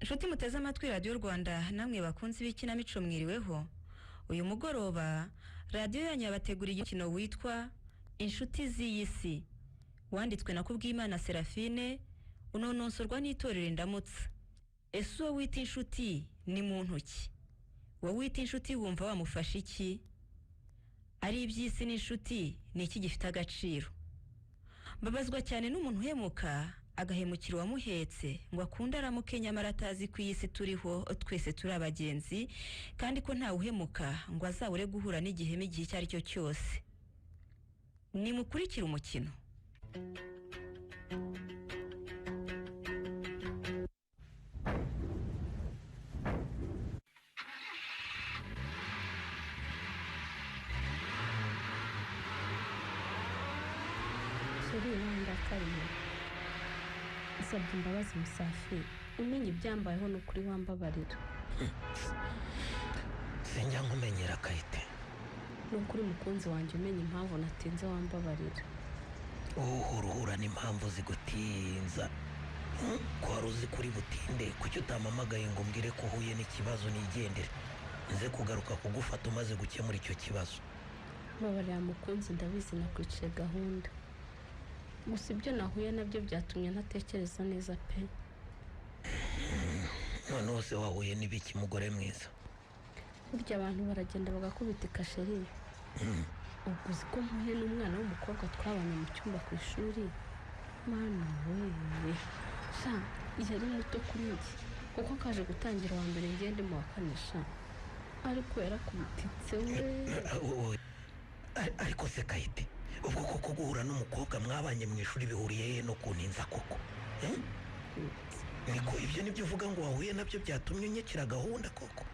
Inshuti muteze amatwi Radiyo Rwanda, namwe bakunzi b'ikinamico, mwiriweho. Uyu mugoroba radiyo yanyu yabateguriye umukino witwa Inshuti z'iyi si, wanditswe na Kubwimana Serafine, unononsorwa n'itorero Indamutsa. Ese uwo wita inshuti ni muntu ki? Wowe wita inshuti wumva wamufasha iki? Ari iby'isi n'inshuti, ni iki gifite agaciro? Mbabazwa cyane n'umuntu uhemuka, agahemukira uwamuhetse ngo akunde aramuke, nyamara atazi ko iyi si turiho twese turi abagenzi, kandi ko ntawe uhemuka ngo azabure guhura n'igihemu igihe icyo ari cyo cyose. Nimukurikire umukino. Chérie, wandakariye, nsabye imbabazi. Musafiri, umenya ibyambayeho, ni ukuri wambabarira. Sinjya nkumenyera, Kayite. Ni ukuri mukunzi wanjye, umenya impamvu natinze, wambabarira. Uhora uhura n'impamvu zigutinza. Ko wari uzi kuri butinde, kuki utampamagaye ngo umbwire ko uhuye n'ikibazo, nigendere nze kugaruka kugufata umaze gukemura icyo kibazo? Mbabarira mukunzi, ndabizi nakwiciye gahunda, gusa ibyo nahuye nabyo byatumye ntatekereza neza pe. Noneho se wahuye n'ibiki, mugore mwiza? Burya abantu baragenda bagakubitika, chérie. Ubwo uzi ko mpuye n'umwana w'umukobwa twabanye mu cyumba ku ishuri? Mana we, sha, yari muto kuri njye kuko kaje gutangira uwa mbere, ngende mu wa kane, sha, ariko yarakubititse we. Ariko se Kayite, ubwo koko guhura n'umukobwa mwabanye mu ishuri bihuriye he no kuntinza koko? Niko, ibyo nibyo uvuga ngo wahuye nabyo byatumye unyekera gahunda koko?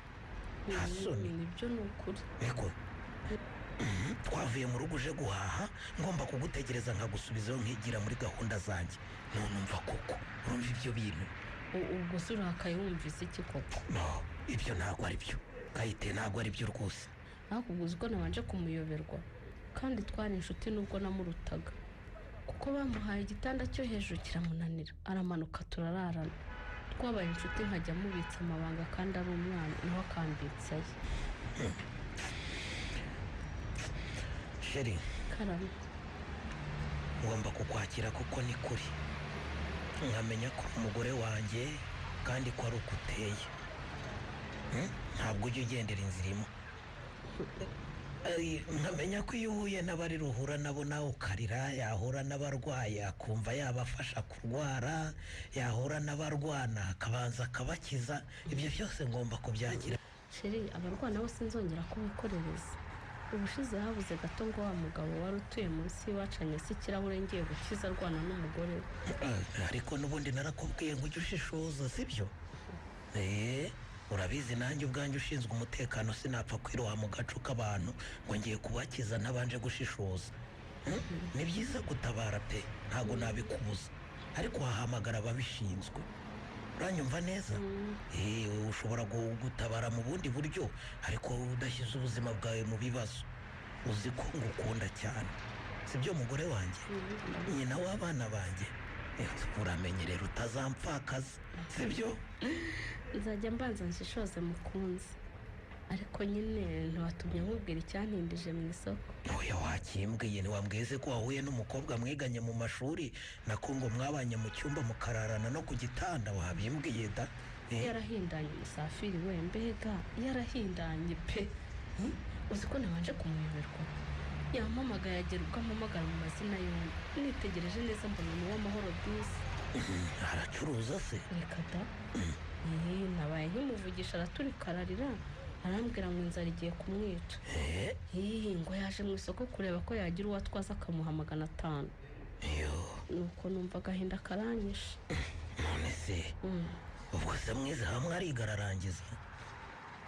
Nta soni? Nibyo, ni ukuri. Niko, twavuye mu rugo uje guhaha, ngomba kugutegereza nkagusubizayo nkigira muri gahunda zanjye, none umva koko, urumva ibyo bintu? Ubwo se urakaye wumvise iki koko? No, ibyo ntabwo ari byo, Kayite, ntabwo ari byo rwose. Ariko ubwo uzi ko nabanje kumuyoberwa kandi twari inshuti, nubwo namurutaga, kuko bamuhaye igitanda cyo hejuru kiramunanira, aramanuka turararana. Twabaye inshuti, nkajya mubitsa amabanga kandi ari umwana, nawe akambitsayo. Chérie. Karame. Ngomba kukwakira kuko ni kuri, nkamenya ko uri umugore wanjye kandi ko ari uko uteye. Ntabwo ujya ugendera inzira imwe. Nkamenya ko iyo uhuye n'abari ruhura nabo nawe ukarira, yahura n'abarwayi akumva yabafasha kurwara, yahura n'abarwana akabanza akabakiza. Ibyo byose ngomba kubyakira. Chérie, abarwana bose nzongera kubikorereza. Ubushize habuze gato ngo wa mugabo wari utuye munsi y'iwacu anyase ikirahure ngiye gukiza arwana n'umugore we. Ariko n'ubundi narakubwiye ngo ujye ushishoza, sibyo? Urabizi nanjye ubwanjye ushinzwe umutekano sinapfa kwiroha mu gacu k'abantu ngo ngiye kubakiza ntabanje gushishoza. Ni byiza gutabara pe, ntabwo nabikubuza, ariko wahamagara ababishinzwe, uranyumva neza? Ushobora gutabara mu bundi buryo ariko udashyize ubuzima bwawe mu bibazo. Uzi ko ngukunda cyane, sibyo mugore wanjye, nyina w'abana banjye? Uramenye rero utazampfakaza, sibyo? Nzajya mbanza nshishoze mukunzi, ariko nyine ntiwatumye nkubwira icyantindije mu isoko. Oya, wakimbwiye. Ntiwambwiye se ko wahuye n'umukobwa mwiganye mu mashuri, nako ngo mwabanye mu cyumba mukararana no ku gitanda? Wabimbwiye da. Yarahindanye Musafiri we, mbega yarahindanye pe. Uzi ko nabanje kumuyoberwa? Yampamagaye agera ubwo ampamagara mu mazina yombi, nitegereje neza mbona ni Uwamahoro disi. Aracuruza se? Reka da. Nabaye nkimuvugisha araturika ararira, arambwira ngo inzara igiye kumwica. Ngo yaje mu isoko kureba ko yagira uwo atwaza akamuha 500. Yo. Nuko numva agahinda karanyishe. None se ubwo se mwize hamwe, ariga ararangiza?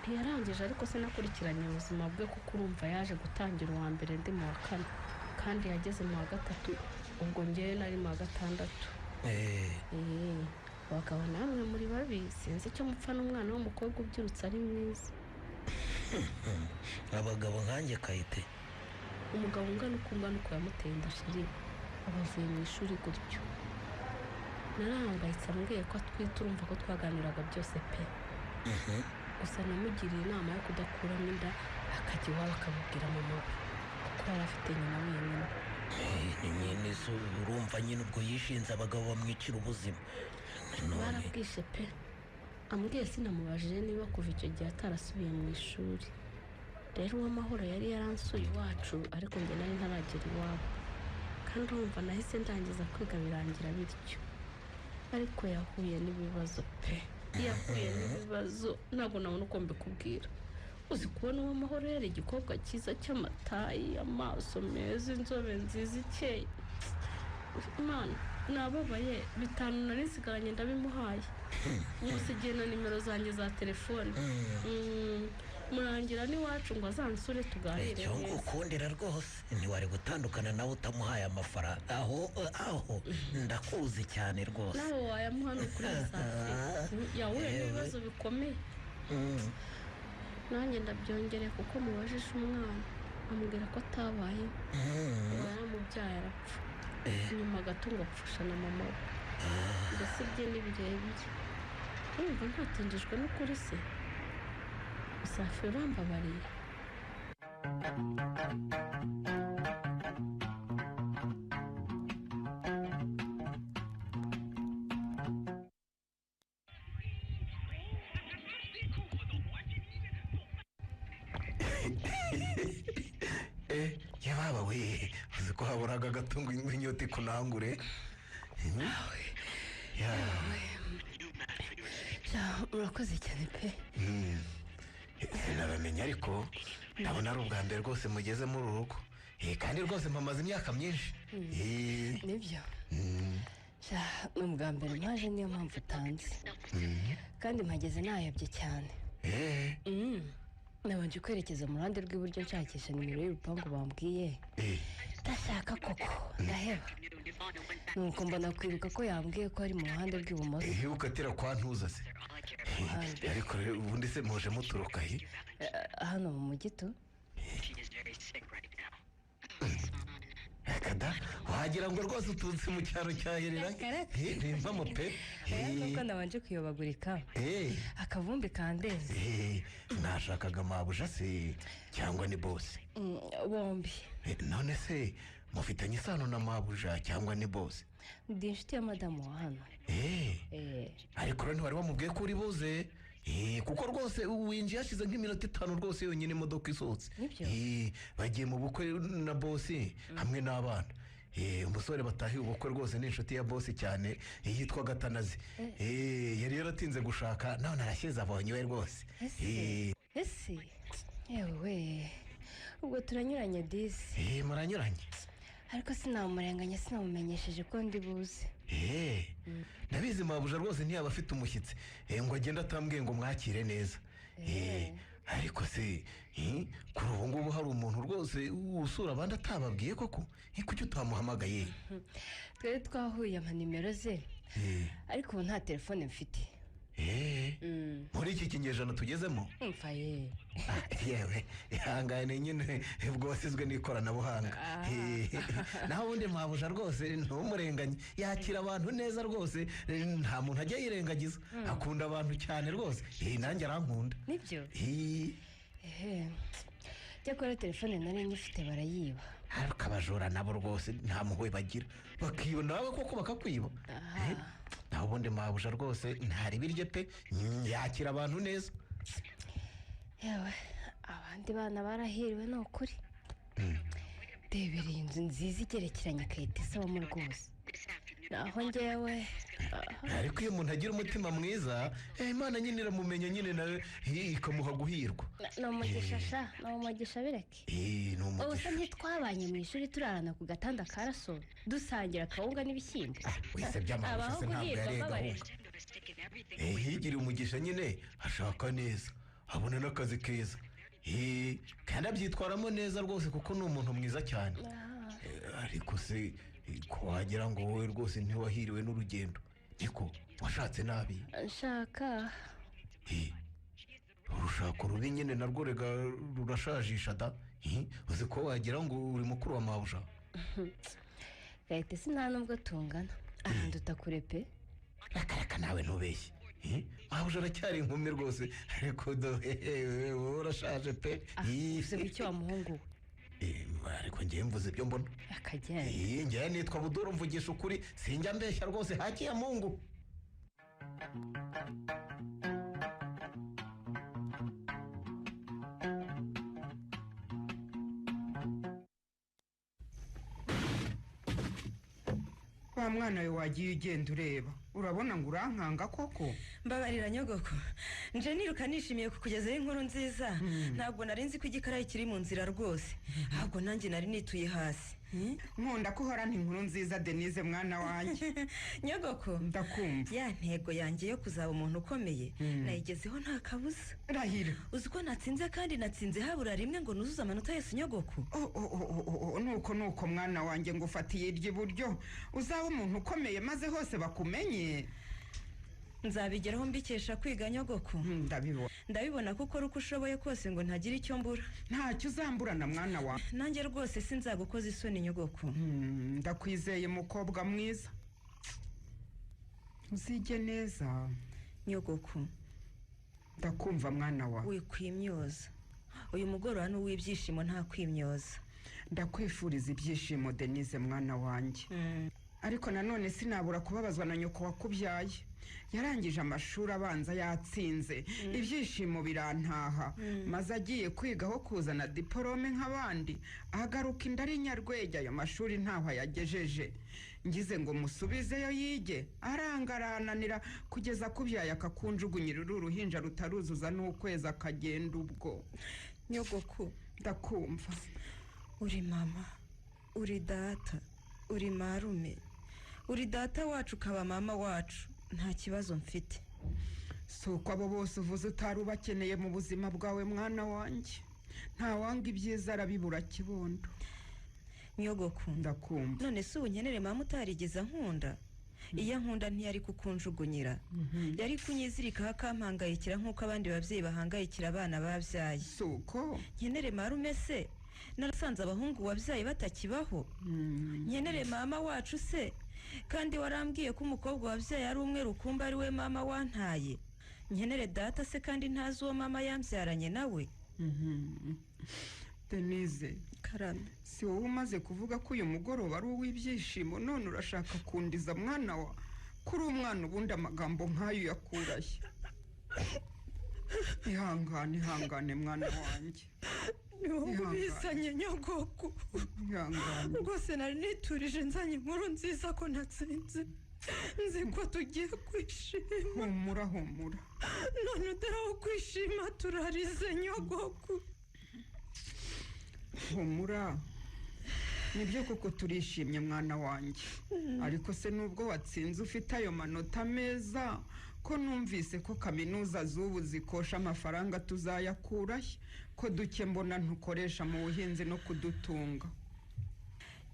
Ntiyarangije, ariko sinakurikiranye ubuzima bwe kuko urumva yaje gutangira uwa mbere ndi mu wa kane, kandi yageze mu wa gatatu ubwo ngewe nari mu wa gatandatu. Abagabo namwe muri babi, sinzi icyo mupfa n'umwana w'umukobwa ubyirutse ari mwiza. Abagabo nkanjye, Kayite? Umugabo ungana uko ungana uko yamuteye inda, chérie, aba avuye mu ishuri gutyo. Narahangayitse ambwiye ko atwite, urumva ko twaganiraga byose pe. Gusa namugiriye inama yo kudakuramo inda, akajya iwabo akamubwira mama we, kuko yari afite nyina wenyine. Ni nyine so urumva nyine ubwo yishinze abagabo bamwicira ubuzima. None Barabwishe pe. Ambwiye sinamubajije niba kuva icyo gihe atarasubiye mu ishuri. Rero Uwamahoro yari yaransuye iwacu, ariko njye nari ntaragera iwabo, kandi urumva nahise ndangiza kwiga birangira bityo. Ariko yahuye n'ibibazo pe, yahuye n'ibibazo ntabwo nabona uko mbikubwira. Uzi kubona Uwamahoro yari igikobwa cyiza cy'amatayi, amaso meza, inzobe nziza ikeye. Imana, nababaye. 5 nari nsigaranye ndabimuhaye, musigiye na nimero zanjye za telefone. Murangira n'iwacu ngo azansure tuganire Icyo neza. ngukundira rwose, ntiwari gutandukana nawe utamuhaye amafaranga. Aho ndakuzi cyane rwose. Nawe wayamuha ni ukuri safi, yahuye n'ibibazo bikomeye. Nanjye ndabyongereye kuko mubajije umwana amubwira ko atabayeho, ngo yaramubyaye arapfa, nyuma gato ngo apfusha na mama we. Mbese ibye ni birebire, urumva ntatindijwe n'ukuri se. Safi, urambabariye. Yababa we, uzi ko haburaga agatungo inyota ikunangure. Ya. Urakoze cyane pe. Sinabamenya, ariko ndabona ari ubwa mbere rwose mugeze muri uru rugo. Kandi rwose mpamaze imyaka myinshi. Nibyo. Sha, ni ubwa mbere mpaje, niyo mpamvu utanze, kandi mpageze nayobye cyane. Nabanje kwerekeza mu ruhande rw'iburyo nshakisha nimero y'urupangu bambwiye, ndashaka koko ndaheba, nuko mbona kwibuka ko yambwiye ko ari mu ruhande rw'ibumoso. Ukatira kwa ntuza se? Ariko rero ubundi se muje muturuka he? Hano mu mujyi tu. Kada wagira ngo rwose uturutse mu cyaro cya Herera. Karaka. Ntimvamo pe. Oya, nuko nabanje kuyobagurika, akavumbi kandenze. Nashakaga mabuja se cyangwa ni bosi? Bombi. None se mufitanye isano na mabuja cyangwa ni bosi? Ndi inshuti ya madamu wa hano. Ariko rero ntiwari wamubwiye ko uri buze? Kuko rwose winjiye hashize nk'iminota 5 rwose yonyine imodoka isohotse. Nibyo? Bagiye mu bukwe na bosi hamwe n'abana. Umusore batahiye ubukwe rwose ni inshuti ya bosi cyane, yitwa Gatanazi. Yari yaratinze gushaka none arashyize abonye iwe rwose. Ese ese yewe, ubwo turanyuranye disi. Muranyuranye. Ariko sinamurenganya, sinamumenyesheje ko ndi buze. Ndabizi mabuja rwose ntiyaba afite umushyitsi ngo agende atambwiye ngo mwakire neza. Ariko se kuri ubu ngubu hari umuntu rwose usura abandi atababwiye koko? Kuki utamuhamagaye? Twari twahuye ama nimero ze, ariko ubu nta telefone mfite. Muri iki kinyejana tugezemo? Mfa ye. Yewe, ihangane nyine ubwo wasizwe n'ikoranabuhanga. Naho ubundi mabuja rwose ntumurenganye, yakira abantu neza rwose, nta muntu ajya yirengagiza, akunda abantu cyane rwose. Nanjye arankunda. Nibyo. Ehe, cyakora telefone nari nyifite barayiba. Ariko abajura nabo rwose nta mpuhwe bagira, bakiba nawe koko bakakwiba. Naho ubundi mabuja rwose ntaribirye pe, yakira abantu neza. Yewe, abandi bana barahiriwe ni ukuri. Rebera iyi nzu nziza igerekeranye ikahita isabamo rwose, naho njyewe Ariko iyo umuntu agira umutima mwiza, Imana nyine iramumenya nyine nawe ikamuha guhirwa. Ni umugisha sha, ni umugisha bireke. Ni Ubu se umugisha. ntitwabanye mu ishuri turarana ku gatanda ka rasoro, dusangira akawunga n'ibishyimbo? Wese by'amahusha Abaho se ntabwo guhirwa yari mbabarira. gahunga. Yigiriye umugisha nyine, ashaka neza, abona n'akazi keza. Kandi abyitwaramo neza rwose kuko ni umuntu mwiza cyane. Ariko se ko wagira ngo wowe rwose ntiwahiriwe n'urugendo, niko washatse nabi? Nshaka. Urushako rubi nyine narwo rega rurashajisha da. Uzi ko wagira ngo uri mukuru wa mabuja? Gahita si nta nubwo tungana, aranduta kure pe. Reka nawe ntubeshye. Mabuja aracyari inkumi rwose, ariko wowe urashaje pe. Uvuze ngo icyo wa muhungu we? Ariko ngewe mvuze ibyo mbona. Akagenda. Ngewe nitwa Buduru, mvugisha ukuri, sinjya mbeshya rwose, haki ya Mungu. Wa mwana we, wagiye ugenda ureba, urabona ngo urankanga koko? Mbabarira nyogoko, nje niruka nishimiye kukugezaho inkuru nziza. Ntabwo nari nzi ko igikarayi kiri mu nzira rwose, ahubwo nanjye nari nituye hasi. Nkunda ko uhorana inkuru nziza, Denise mwana wanjye. Nyogoko. Ndakumva. Ya ntego yanjye yo kuzaba umuntu ukomeye nayigezeho nta kabuza. Rahira. Uzi ko natsinze, kandi natsinze habura rimwe ngo nuzuze amanota yose, nyogoko? Oh, nuko nuko mwana wanjye, ngo ufatiye iry'iburyo, uzaba umuntu ukomeye maze hose bakumenye. Nzabigeraho mbikesha kwiga, nyogoko. Ndabibona. Ndabibona ko ukora uko ushoboye kose ngo ntagire icyo mbura. Ntacyo uzamburana, mwana wawe. Nanjye rwose sinzagukoza isoni, nyogoko. Ndakwizeye mukobwa mwiza, uzige neza. Nyogoko. Ndakumva mwana wawe. Wikwimyoza, uyu mugoroba ni uw'ibyishimo, nta kwimyoza. Ndakwifuriza ibyishimo, Denise mwana wanjye. Ariko nanone sinabura kubabazwa na nyoko wakubyaye. Yarangije amashuri abanza yatsinze, ibyishimo birantaha, maze agiye kwiga aho kuzana diporome nk'abandi, agaruka inda ari nyarwege, ayo mashuri ntaho ayagejeje. Ngize ngo musubizeyo yige, aranga arananira, kugeza akubyaye akakunjugunyira uru ruhinja rutaruzuza n'ukwezi, akagenda ubwo. Nyogoko. Ndakumva. Uri mama, uri data, uri marume, uri data wacu ukaba mama wacu, nta kibazo mfite. Si uko abo bose uvuze utari ubakeneye mu buzima bwawe, mwana wanjye? Ntawanga ibyiza arabibura, kibondo. Nyogoko. Ndakumva. None se ubu nkenere mama utarigeze ankunda? Iyo ankunda ntiyari kukunjugunyira, yari kunyizirikaho akampangayikira nk'uko abandi babyeyi bahangayikira abana babyaye. Si uko. Nkenere marume se narasanze abahungu wabyaye batakibaho? Nkenere mama wacu se kandi warambwiye ko umukobwa wabyaye ari umwe rukumbi, ari we mama wantaye? Nkenere data se kandi ntazi uwo mama yambyaranye nawe? Denise. Karame. Si wowe umaze kuvuga ko uyu mugoroba ari uw'ibyishimo, none urashaka kundiza mwana wa? Kuri umwana ubundi amagambo nk'ayo uyakurahe? Ihangane, ihangane mwana wanjye. Ni wowe Ihangane. ubizanye, nyogoko. Ihangane. Rwose nari niturije nzanye inkuru nziza ko natsinze, nzi ko tugiye kwishima. Humura, humura. None dore aho kwishima turarize, nyogoko. Humura, nibyo koko turishimye mwana wanjye. Ariko se nubwo watsinze ufite ayo manota meza, ko numvise ko kaminuza z'ubu zikosha amafaranga, tuzayakurahe ko duke mbona ntukoresha mu buhinzi no kudutunga?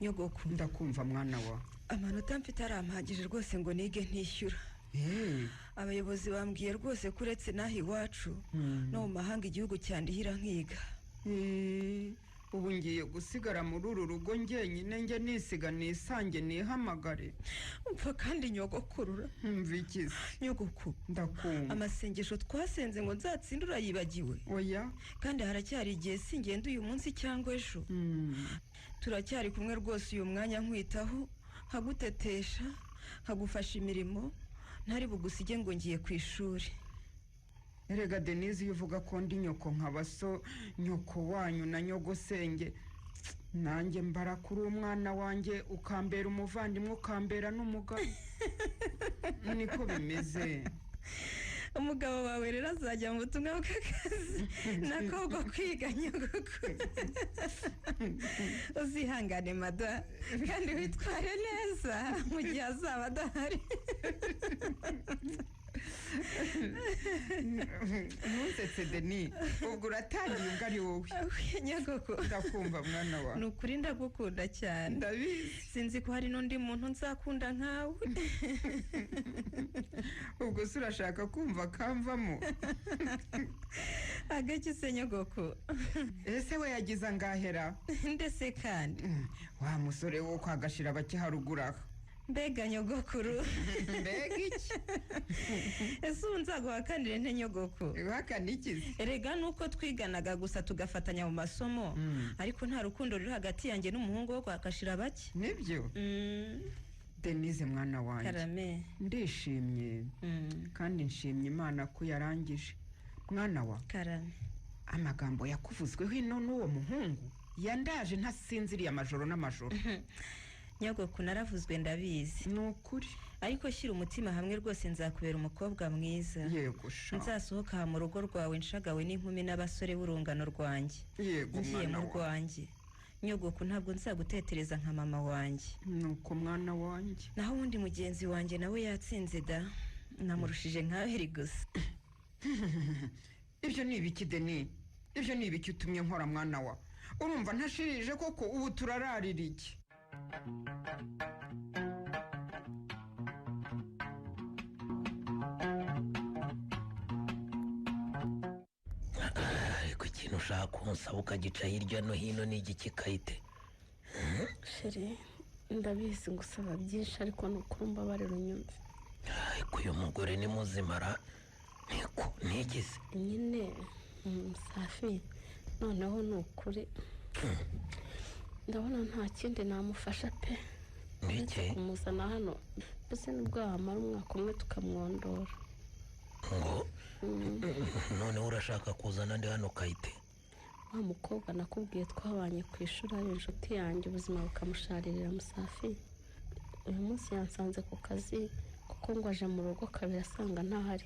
Nyogoko. Ndakumva mwana wa. Amanota mfite arampagije rwose ngo nige ntishyura. Abayobozi bambwiye rwose ko uretse n'aha iwacu, no mu mahanga igihugu cyandihira nkiga. Ubu ngiye gusigara muri uru rugo njyenyine, njye nisiga nisange nihamagare. Umva kandi, nyogokurura. Mvikize. Nyogoko. Ndakumva. Amasengesho twasenze ngo nzatsinde urayibagiwe? Oya. Kandi haracyari igihe, singenda uyu munsi cyangwa ejo. Turacyari kumwe rwose uyu mwanya, nkwitaho, nkagutetesha, nkagufasha imirimo, ntari bugusige ngo ngiye ku ishuri. Erega Denise, iyo uvuga ko ndi nyoko nkaba so, nyoko wanyu na nyogosenge, nanjye mbara kuri umwana wanjye, ukambera umuvandimwe, ukambera n'umugabo, niko bimeze. Umugabo wawe rero azajya mu butumwa bw'akazi nako bwo kwiga, nyogoko. Uzihangane mada, kandi witware neza mu gihe azaba adahari. Ntusetse Deni, ubwo uratangiye, ubwo ari wowe. Nyogoko. Ndakumva mwana wawe. Ni ukuri ndagukunda cyane. Ndabizi. Sinzi ko hari n'undi muntu nzakunda nkawe. Ubwo se urashaka kumva kamvamo? Agaki se, nyogoko? Ese we yagize angahera? Ndetse kandi. Wa musore wo kwagashira bake haruguru aha. Mbega nyogokuru! Mbega iki? Ese ubu nzaguhakanire nte, nyogokuru? Uhakana iki se? Erega nuko twiganaga gusa, tugafatanya mu masomo, ariko nta rukundo ruri hagati yanjye n'umuhungu wo kwa Kashirabake. Nibyo? Denise mwana wanjye. Karame. Ndishimye kandi nshimye Imana ko yarangije, mwana wa. Karame. Amagambo yakuvuzweho ino n'uwo muhungu yandaje ntasinziriye amajoro n'amajoro. Nyogoku, naravuzwe, ndabizi. Ni ukuri. Ariko shyira umutima hamwe rwose, nzakubera umukobwa mwiza. Yego sha. Nzasohoka aha mu rugo rwawe nshagawe n'inkumi n'abasore b'urungano rwanjye. Yego. Ngiye Mwana mu wa. rwanjye, nyogoku, ntabwo nzagutetereza nka mama wanjye. Nuko mwana wanjye. Naho ubundi mugenzi wanjye nawe yatsinze da, namurushije nk'abiri gusa. Ibyo ni ibiki, Deni? Ibyo ni ibiki utumye nkora, mwana wa? Urumva ntashirije koko? Ubu turararira iki? Ariko ikintu ushaka kunsaba ukagica hirya no hino ni igiki, Kayite? Chéri, ndabizi ngusaba byinshi, ariko ni ukuri mbabarira unyumve. Ariko uyu mugore ni muzima ra? Niko ntigeze. Nyine Safi, noneho ni ukuri ndabona nta kindi namufasha pe uretse Niki? kumuzana hano, mbese nibwo wamara umwaka umwe tukamwondora. Ngo noneho urashaka kuzana ndi hano, Kayite? Wa mukobwa nakubwiye twabanye ku ishuri, ari inshuti yanjye, ubuzima bukamusharirira. Musafi, uyu munsi yansanze ku kazi kuko ngo aje mu rugo kabiri asanga ntahari,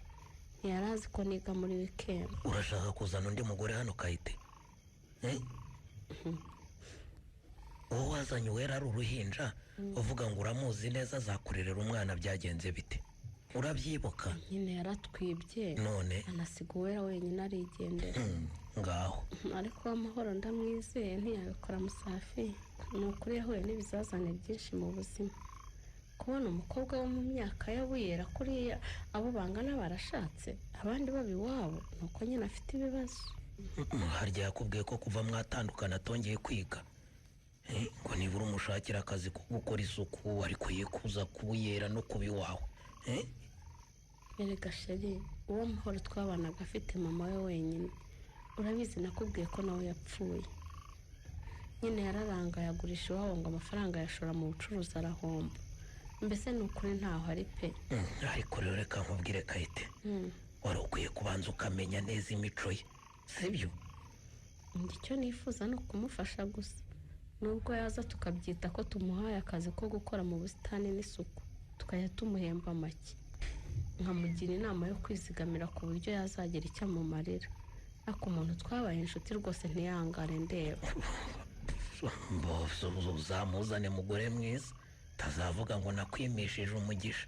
ntiyari azi ko niga muri wikendi. Urashaka kuzana undi mugore hano, Kayite? Eh? Wowe wazanye Uwera ari uruhinja, uvuga ngo uramuzi neza, azakurerera umwana, byagenze bite? Urabyibuka? Nyine yaratwibye. None? Anasiga Uwera wenyine arigendera. Ngaho. Ariko Uwamahoro ndamwizeye, ntiyabikora. Musafi, ni ukuri yahuye n'ibizazane byinshi mu buzima. Kubona umukobwa wo mu myaka y'abuyera kuriya, abo bangana barashatse, abandi baba iwabo, ni uko nyine afite ibibazo. Harya yakubwiye ko kuva mwatandukana atongeye kwiga? Ngo nibura umushakira akazi ko gukora isuku, ariko yikuza kubuyera no kuba iwawe. Eh? Erega chéri, Uwamahoro twabanaga afite mama we wenyine. Urabizi nakubwiye ko nawe yapfuye. Nyine yararangaye, agurisha iwabo ngo amafaranga yashora mu bucuruzi, arahomba. Mbese ni ukuri ntaho ari pe. Ariko rero reka nkubwire, Kayite, wari ukwiye kubanza ukamenya neza imico ye, sibyo? Njye icyo nifuza ni ukumufasha gusa, nubwo yaza tukabyita ko tumuhaye akazi ko gukora mu busitani n'isuku, tukajya tumuhemba make, nkamugira inama yo kwizigamira ku buryo yazagira icyo amumarira. Ariko umuntu twabaye inshuti rwose ntiyangare ndeba. Uzamuzane, mugore mwiza, utazavuga ngo nakwimishije umugisha.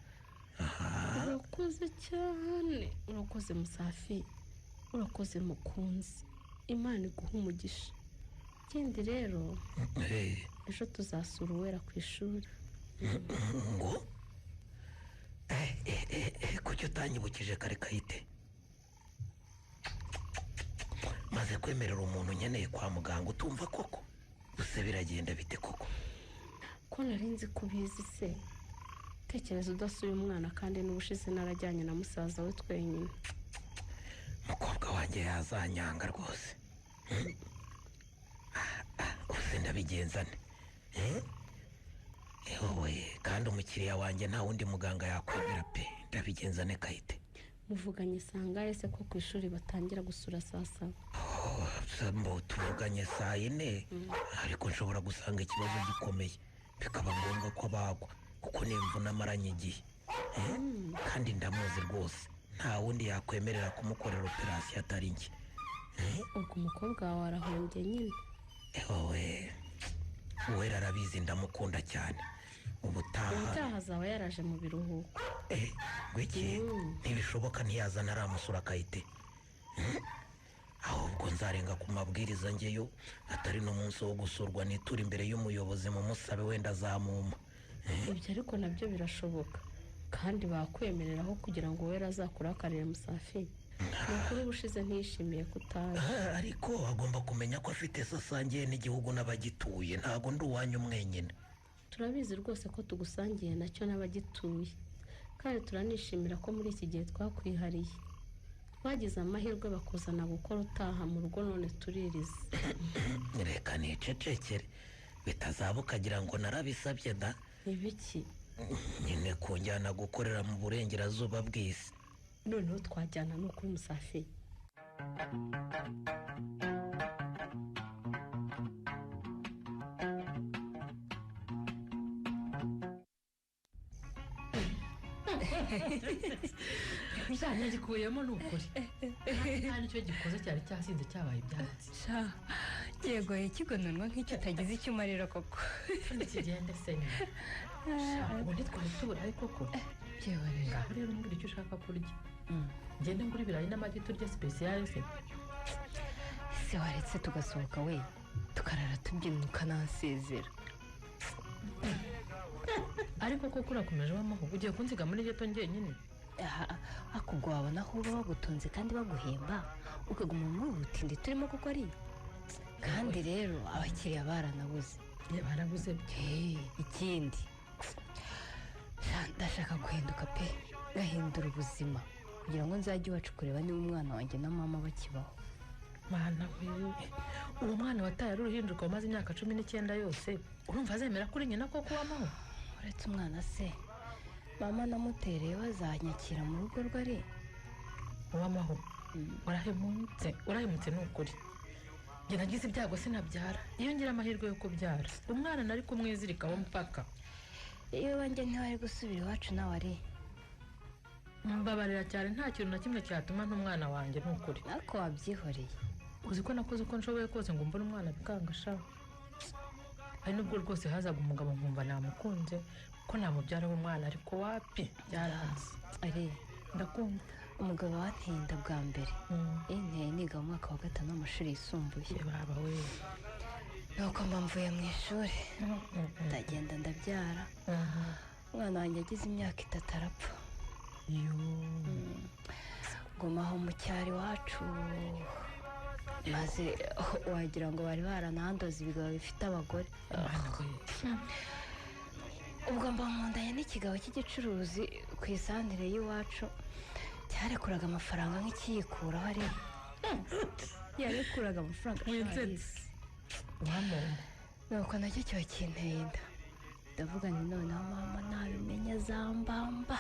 Aha. Urakoze cyane, urakoze Musafi, urakoze mukunzi, Imana iguha umugisha. Ikindi rero, ejo tuzasura Uwera ku ishuri. Ngo kuki utanyibukije kare, Kayite? Maze kwemerera umuntu nkeneye kwa muganga, utumva koko? Gusa biragenda bite koko? Ko nari nzi ko ubizi se? Tekereza udasuye umwana, kandi n'ubushize narajyanye na musaza we twenyine. Umukobwa wanjye yazanyanga rwose. Ah, ah, ubuse ndabigenza nte? Eh? Ewe, kandi umukiriya wanjye nta wundi muganga yakwemera pe. Ndabigenza nte, Kayite? Muvuganye sangahe se, ko ku ishuri batangira gusura saa 7? Oh, mbo tuvuganye saa 4, ariko nshobora gusanga ikibazo gikomeye bikaba ngombwa ko abagwa, kuko nimvuna amaranye igihe. Eh? Kandi ndamuzi rwose, nta wundi yakwemerera kumukorera operasiyo atari njye. Ubwo umukobwa wawe arahombye nyine. Ewe, Uwera arabizi ndamukunda cyane. Ubutaha. Ubutaha azaba yaraje mu biruhuko. Eh, gwiki? Ntibishoboka, ntiyazana aramusura, Kayite. Ahubwo nzarenga ku mabwiriza ngeyo atari n'umunsi wo gusurwa, nitura imbere y'umuyobozi mu musabe, wenda azamuma. Ibyo ariko nabyo birashoboka kandi bakwemereraho kugira ngo Uwera azakurakarire. Musafi, ni ukuri ubushize ntiyishimiye kutaza. Ah, ariko agomba kumenya ko afite se asangiye n'igihugu n'abagituye, ntabwo ndi uwanyu mwenyine. Turabizi rwose ko tugusangiye nacyo n'abagituye, kandi turanishimira ko muri iki gihe twakwihariye. Twagize amahirwe bakuzana gukora utaha mu rugo, none tuririza. Reka nicecekere bitazaba ukagira ngo narabisabye da. Ibiki? Nyine kunjyana gukorera mu burengerazuba bw'isi. Noneho twajyana no kuri Musafiri. Sha nagikuyemo ni ukuri, nta nicyo gikoze cyari cyasinze cyabaye ibyatsi. Sha yego, kigononwa nk'icyo utagize icyo umarira koko. Kigende se nyine. Sha ubu ntitwari tuburaye koko. Ngaho rero mbwira icyo ushaka kurya, ngende ngura ibirayi n'amagi turye sipesiyare se. Ese waretse tugasohoka we, tukarara tubyina ukanansezera. Ariko koko urakomeje w'amahoro, ugiye kunsiga muri geto njyenyine? Ariko ubwo wabona aho uba bagutunze kandi baguhemba, ukaguma muri ubu butindi turimo kuko ari. Kandi rero abakiriya baranabuze. Barabuze. Ikindi ndashaka guhinduka pe, ngahindura ubuzima kugira ngo nzajye iwacu kureba niba umwana wanjye na mama bakibaho. Mana we, uwo mwana wataye ari uruhinja ukaba umaze imyaka 19 yose, urumva azemera kuri nyina koko w'amahoro? Uretse umwana se, mama namutereye bazanyakira mu rugo rwe ari. Uw'amahoro, urahemutse, urahemutse ni ukuri. Njye nagize ibyago sinabyara, iyo ngira amahirwe yo kubyara umwana nari kumwizirikaho mpaka. Iyo wanjye ntiwari gusubira iwacu nawe ari. Mbabarira cyane, nta kintu na kimwe cyatuma n'umwana wanjye ni ukuri. Ariko wabyihoreye. Uzi ko nakoze uko nshoboye kose ngo mbone umwana bikanga sha. Hari nubwo rwose hazaga umugabo nkumva namukunze ko namubyaraho umwana, ariko wapi byaranze. Ari ndakumva. Umugabo wantinda bwa mbere inteye niga mu mwaka wa 5 w'amashuri yisumbuye. Baba we. Nuko mba mvuye mu ishuri ndagenda ndabyara. Umwana wanjye agize imyaka 3 arapfa. Nguma aho mu cyaro iwacu, maze wagira ngo bari baranandoze ibigabo bifite abagore. Ubwo mba nkundanye n'ikigabo cy'igicuruzi ku isantire y'iwacu, cyarekuraga amafaranga nk'ikiyikuraho ari. Yarekuraga amafaranga. Nuko nacyo kiba kinteye inda. Ndavuga nti noneho mama nabimenya zambamba.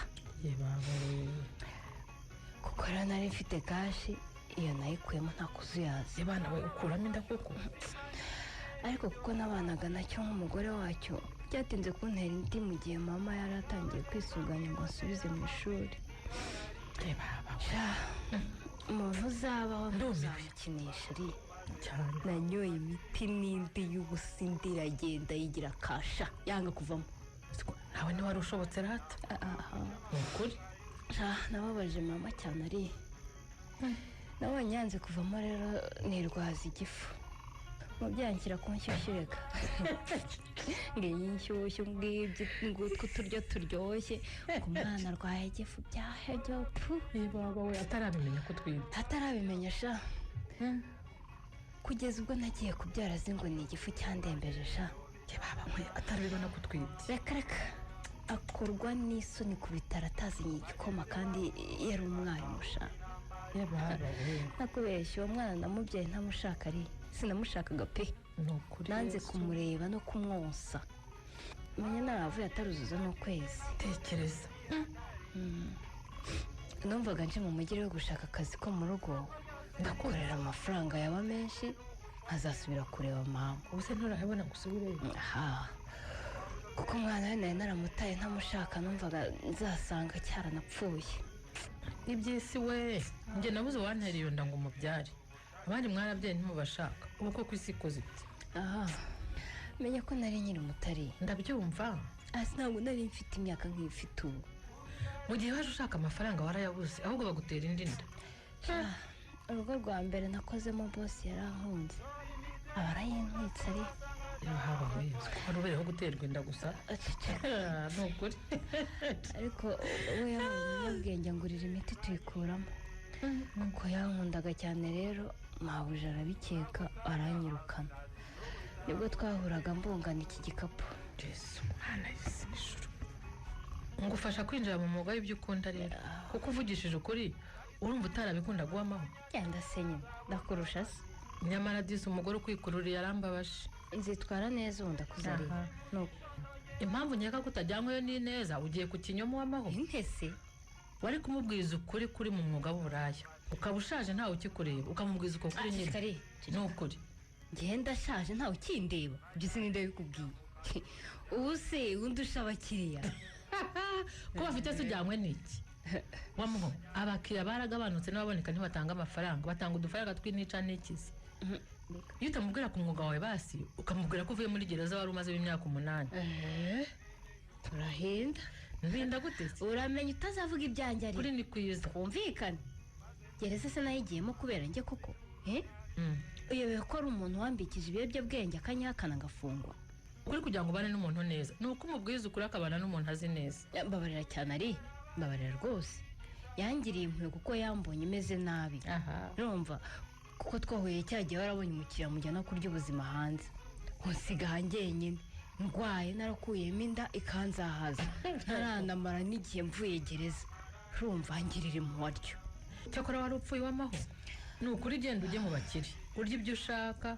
Kuko rero nari mfite kashi, iyo nayikuyemo nta kuzuyaza. Bana we, ukuramo inda koko? Ariko kuko nabanaga nacyo nk'umugore wacyo, byatinze kuntera indi mu gihe mama yari atangiye kwisuganya ngo nsubize mu ishuri. Umuntu uzabaho ntuzamukinisha ari. Nanyoye imiti n'indi y'ubusindi iragenda yigira kasha yanga kuvamo. Nawe ntiwari ushobotse rata. Ni ukuri. Nababaje mama cyane ari. Nabonye yanze kuvamo rero nirwaza igifu. Umubyeyi anshyira ku nshyushyu reka. Ngiyi inshyushyu ngibyo ngutwo uturyo turyoshye, ku mwana arwaye igifu byahebye pu. Baba we atarabimenya ko utwite. Atarabimenya sha. Kugeza ubwo nagiye kubyara azi ngo ni igifu cyandembeje sha. Baba we atarabibona ko utwite. Reka reka. Akorwa n'isoni ku bitaro atazinye igikoma kandi yari umwarimu sha. Nakubeshya uwo mwana namubyaye ntamushaka ari. Sinamushakaga pe. Nanze kumureba no kumwonsa. Menya naravuye ataruzuza n'ukwezi. Tekereza. Numvaga nje mu mujyi rero gushaka akazi ko mu rugo, ngakorera amafaranga yaba menshi, nkazasubira kureba mama. Ubuse nturabona gusubireyo? Aha. Kuko umwana we nari naramutaye ntamushaka, numvaga nzasanga cyaranapfuye. Iby'isi we, njye nabuze uwantera iyo nda ngo umubyare. Abandi mwarabyaye ntimubashaka, ubu koko isi ikoze ite? Aha, menya ko nari nkiri mutari. Ndabyumva. Asi ntabwo nari mfite imyaka nk'ifite ubu. Mu gihe waje ushaka amafaranga warayabuze, ahubwo bagutera indi nda. Urugo rwa mbere nakozemo bosi yarankunze, aba arayintwitse ari. Haba we, wari ubereyeho guterwa inda gusa. Ni ukuri. Ariko we yabaye umunyabwenge angurira imiti tuyikuramo. Kuko yankundaga cyane rero, mabuja arabikeka aranyirukana. Nibwo twahuraga mbungana iki gikapu. Yesu mwana y'isi n'ijuru, ngufasha kwinjira mu mwuga w'ibyo ukunda rero, kuko uvugishije ukuri urumva utarabikunda guhamaho. Genda se nyine, ndakurusha se. Nyamara disi umugore ukwikururiye arambabaje. Nzitwara neza ubu ndakuze ari. Aha. Nuko Impamvu nkeka ko utajyanyweyo ni neza, ugiye ku kinyoma w'amaho. Intese. Wari kumubwiza ukuri kuri mu mwuga w'uburaya, ukaba ushaje ntawe ukikureba, ukamubwiza uko kuri nyine. Kare. Ni ukuri. Njye ndashaje ntawe ukindeba, ibyo sininde bikubwiye. Ubu se undusha abakiriya? Ko bafite se ujyanywe n'iki wamuho? Abakiriya baragabanutse, n'ababoneka ntibatanga amafaranga, batanga udufaranga tw'intica n'ikizi. Iyo utamubwira ku mwuga wawe, basi ukamubwira ko uvuye muri gereza wari umazemo imyaka 8. Turahinda. Nrinda gute se? Uramenya utazavuga ibyanjye ari. Kuri ni kwiza. Twumvikane, gereza se nayigiyemo kubera njye koko? Eh? Uyobewe ko ari umuntu wambikije ibiyobyabwenge akanyihakana ngafungwa? Ukuri kugira ngo ubane n'umuntu neza ni uko umubwiza ukuri, akabana n'umuntu azi neza. Mbabarira cyane ari, mbabarira rwose. Yangiriye impuhwe kuko yambonye imeze nabi. Aha. Urumva kuko twahuye cya gihe warabonye umukiriya mujyana kurya ubuzima hanze, unsiga aha njyenyine ndwaye, narakuyemo inda ikanzahaza, ntaranamara n'igihe mvuye gereza. Urumva ngirira impuhwe atyo. Cyakora wari upfuye w'amaho. Ni ukuri, genda ujye mu bakire urya ibyo ushaka,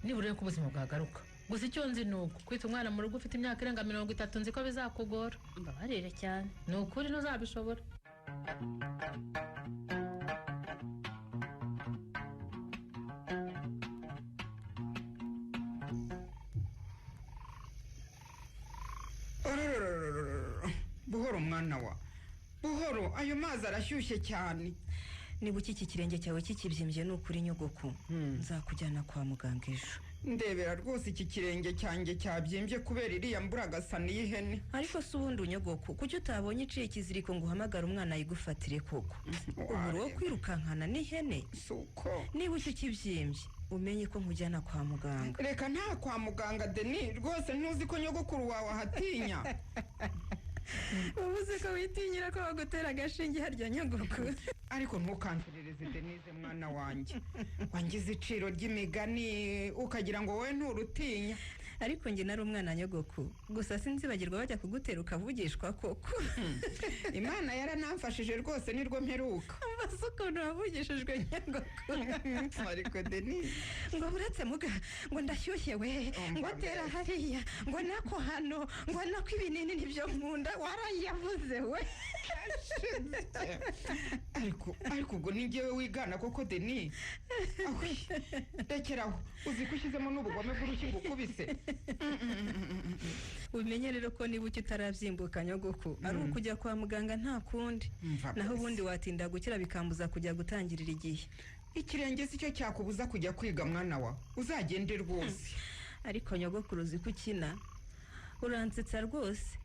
nibura urebe ko ubuzima bwagaruka. Gusa icyo nzi ni uko kwita umwana mu rugo ufite imyaka irenga 30, nzi ko bizakugora. Mbabarire cyane. Ni ukuri ntuzabishobora. Ororororororo. Buhoro mwana wa, buhoro, ayo mazi arashyushye cyane. Niba iki kirenge cyawe kikibyimbye, ni ukuri nyogoko, nzakujyana kwa muganga ejo. Ndebera rwose iki kirenge cyanjye cyabyimbye kubera iriya mburagasani y'ihene. Ariko se ubundi unyogoko, kuki utabonye iciye ikiziriko ngo uhamagare umwana yigufatire koko? Ubura wo kwirukankana n'ihene. Si uko. Niba icyo kibyimbye, umenye ko nkujyana kwa muganga. Reka, nta kwa muganga Deni, rwose ntuzi ko nyogokuru wawe ahatinya? Ubuze ko witinyira ko bagutera agashinge harya nyogoko? Ariko ntukanserereze Denise mwana wanjye, wangize iciro ry'imigani ukagira ngo wowe nturutinya. Ariko njye nari umwana nyogoko, gusa sinzibagirwa bajya kugutera ukavugishwa koko. Imana yaranamfashije rwose, nirwo mperuka. Mbaze ukuntu wavugishijwe nyogoko. Ariko Denise. Ngo uretse muga, ngo ndashyushye we, ngo tera hariya, ngo nako hano, ngo nako ibinini nibyo nkunda, warayavuze we. Ariko ubwo ni njyewe wigana koko Deni? Ahwi, rekeraho, uzi ko ushyizemo n'ubugome bw'urushyi ngo ukubise. Ubimenye rero ko niba ucyo utarabyimbuka nyogoko, ari ukujya kwa muganga, nta kundi. Mva Naho mbese. ubundi watinda gukira bikambuza kujya gutangirira igihe. Ikirenge si cyo cyakubuza kujya kwiga mwana wa, uzagende rwose. Ariko nyogokuru, uzi ko ukina, uransetsa rwose.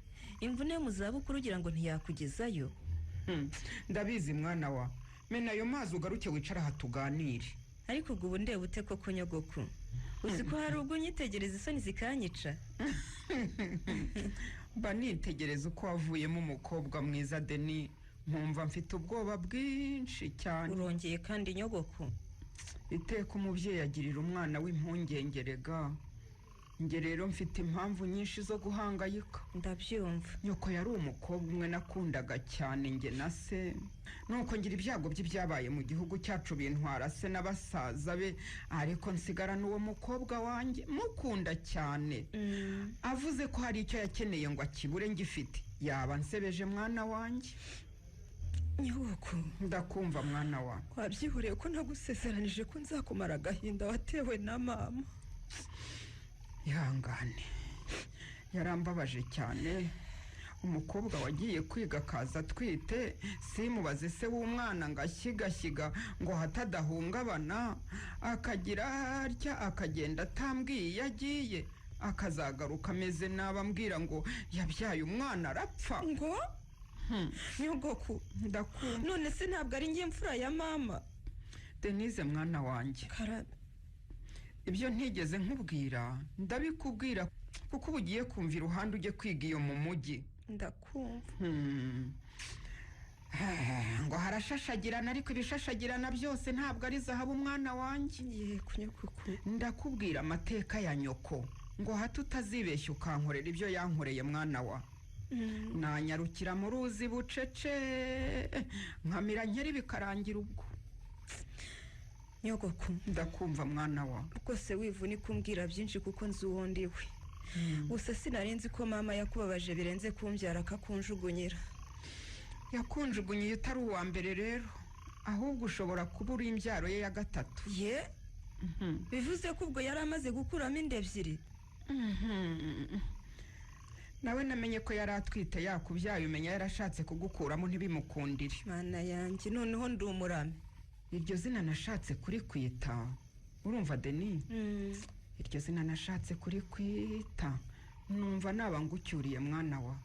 Imvune yo mu zabukuru ugira ngo ntiyakugezayo. Ndabizi mwana wa, mena ayo mazi ugaruke wicare aha tuganire. Ariko ubwo ubu ndeba ute koko nyogokuru? Uzi ko hari ubwo unyitegereza isoni zikanyica? Mba nitegereza uko wavuyemo umukobwa mwiza Deni, nkumva mfite ubwoba bwinshi cyane. Urongeye kandi nyogoko. Iteka umubyeyi agirira umwana w'impungenge rega. Njye rero mfite impamvu nyinshi zo guhangayika. Ndabyumva. Nyoko yari umukobwa umwe nakundaga cyane njye na se, nuko ngira ibyago by'ibyabaye mu gihugu cyacu bintwara se na basaza be, ariko nsigarana uwo mukobwa wanjye mukunda cyane. Avuze ko hari icyo yakeneye ngo akibure ngifite, yaba nsebeje mwana wanjye. Nyogoko. Ndakumva mwana wa. Wabyihoreye ko nagusezeranije ko nzakumara agahinda watewe na mama? Ihangane, yarambabaje cyane. Umukobwa wagiye kwiga akaza atwite, simubaze se w'umwana ngo ashyigashiga ngo hatadahungabana, akagira atya akagenda atambwiye iyo agiye, akazagaruka ameze nabi ambwira ngo yabyaye umwana arapfa. Ngo nyogoku? Ndakumva. None se ntabwo ari njye mfura ya mama? Denise mwana wanjye. Karame. Ibyo ntigeze nkubwira ndabikubwira kuko uba ugiye kumva iruhande ujye kwiga iyo mu mujyi. Ndakumva. Ngo harashashagirana, ariko ibishashagirana byose ntabwo ari zahabu mwana wanjye. Yego nyogoko. Ndakubwira amateka ya nyoko. Ngo hato utazibeshya ukankorera ibyo yankoreye mwana wa. Nanyarukira mu ruzi bucece nkamira nkeri bikarangira ubwo. Nyogoku, ndakumva mwana wa. Rwose wivunika umbwira byinshi kuko nzi uwo ndiwe. Gusa sinari nzi ko mama yakubabaje birenze kumbyara akakunjugunyira. Yakunjugunyiye utari uwa mbere rero, ahubwo ushobora kuba uri imbyaro ye ya gatatu. Ye? Bivuze ko ubwo yari amaze gukuramo inda ebyiri. Nawe namenye ko yari atwite yakubyaye, umenya yarashatse kugukuramo ntibimukundire. Mana yanjye, noneho ndi umurame. Iryo zina nashatse kurikwita, urumva Deni? Iryo zina nashatse kurikwita numva naba ngucyuriye mwana wa.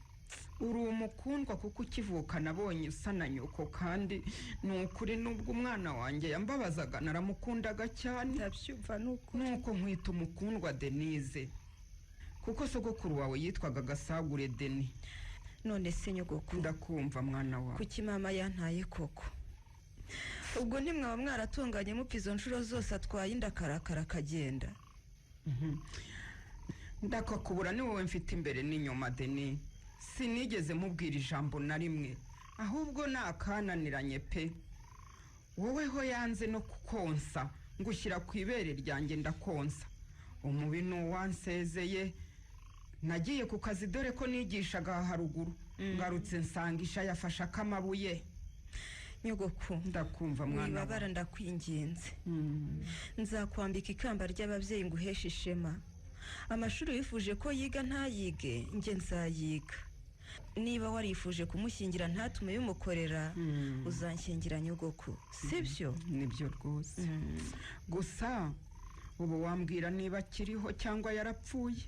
Uri umukundwa kuko ukivuka nabonye usa na nyoko, kandi ni ukuri nubwo umwana wanjye yambabazaga naramukundaga cyane. Ndabyumva ni ukuri. Nuko nkwita umukundwa Denise, kuko sogokuru wawe yitwaga Gasagure Deni. None se nyogoku, ndakumva mwana wawe. Kuki mama yantaye koko? Ubwo ntimwaba mwaratunganye mupfa izo nshuro zose atwaye inda akarakara akagenda? Ndakakubura ni wowe mfite imbere n'inyuma Deni. Sinigeze mubwira ijambo na rimwe, ahubwo nakananiranye pe. Wowe ho yanze no kukonsa, ngushyira ku ibere ryanjye ndakonsa. Umubi ni uwansezeye. Nagiye ku kazi dore ko nigishaga haruguru, ngarutse nsanga isha yafashe akamabuye. Nyogoku, ndakumva mwana wa. Wibabara ndakwinginze. Nzakwambika ikamba ry'ababyeyi nguheshe ishema. Amashuri wifuje ko yiga ntayige, njye nzayiga. Niba warifuje kumushyingira ntatume bimukorera, uzanshyingira nyogoku, sibyo? Nibyo rwose. Gusa ubu wambwira niba akiriho cyangwa yarapfuye.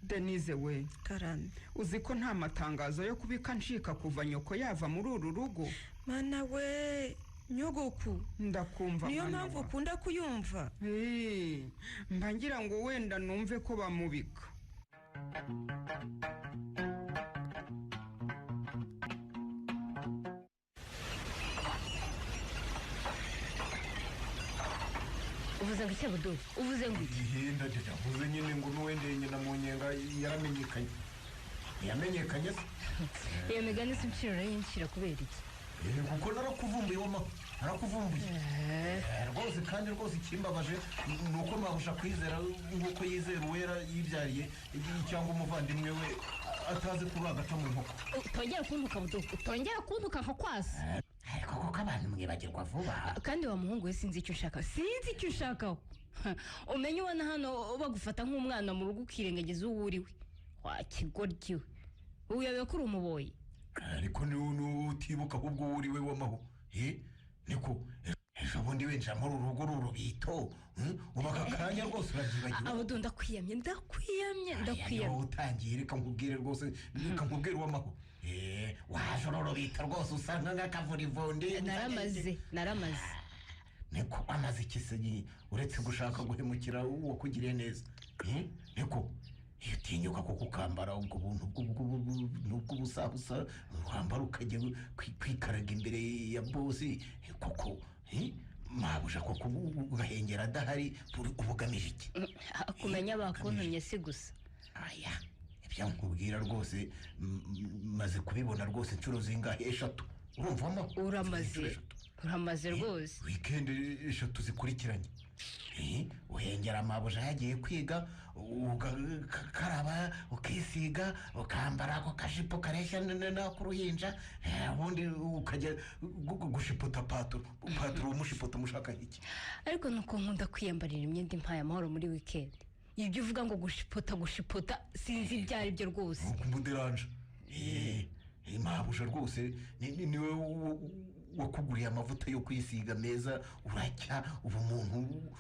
Denise we, karame, uzi ko nta matangazo yo kubika ncika kuva nyoko yava muri uru rugo? Mana we, nyogoku, ndakumva. Niyo mwana mpamvu wa. ukunda kuyumva. Mba ngira ngo wenda numve ko bamubika. Uvuze ngo iki Abdul? Uvuze ngo iki? Ihinda ndavuze nyine ngo n'uwendeye nyina mu nyenga yaramenyekanye. Ntiyamenyekanye se? Iyo migani si inciro nayo kubera iki? Kuko narakuvumbuye wama, narakuvumbuye. Rwose kandi rwose ikimbabaje ni uko mabusha kwizera nk'uko yizera uwera yibyariye cyangwa umuvandimwe we atazi kuri agaca mu nkoko. Utongera kuntuka Abdul, utongera kuntuka nka kwasa. Ariko koko abantu mwibagirwa vuba. Kandi wa muhungu we sinzi icyo ushaka, sinzi icyo ushakaho. Umenye ubona hano bagufata nk'umwana mu rugo ukirengagiza uwo uriwe. Wa kigoryi we, uyobewe ko uri umuboyi. Ariko niwe utibuka ahubwo uwo uriwe w'amaho. Niko ejo bundi winjira muri uru rugo rurubito, uba akanya rwose urabyibagiwe. Abdul, ndakwiyamye, ndakwiyamye, ndakwiyamye. Wowe utangiye, reka nkubwire rwose, reka nkubwire uw'amaho. Waje ururubito rwose usa nk'akavurivundi. Naramaze, naramaze. Niko amaze iki se uretse gushaka guhemukira uwakugiriye neza? Niko iyo utinyuka kuko ukambara ubwo buntu bw'ubusabusa, wambara ukajya kwikaraga imbere ya bosi koko, mabuja koko ugahengera adahari, ubugamije iki? Kumenya bakuntumye si gusa. Aya, ibyo nkubwira rwose maze kubibona rwose inshuro zingahe? Eshatu. Urumvamo? Uramaze, uramaze rwose. Weekend eshatu zikurikiranye. Uhengera amabuja yagiye kwiga, ugakaraba, ukisiga, ukambara ako kajipo kareshya n'ak'uruhinja, ubundi ukajya gushipota paturo. Paturo umushipota umushaka iki? Ariko nuko nkunda kwiyambarira imyenda impaye amahoro muri weekend. Ibyo uvuga ngo gushipota gushipota sinzi ibyo ari byo rwose. Kumuderanje. Mabuja rwose niwe wakuguriye amavuta yo kwisiga meza, uracya ubumuntu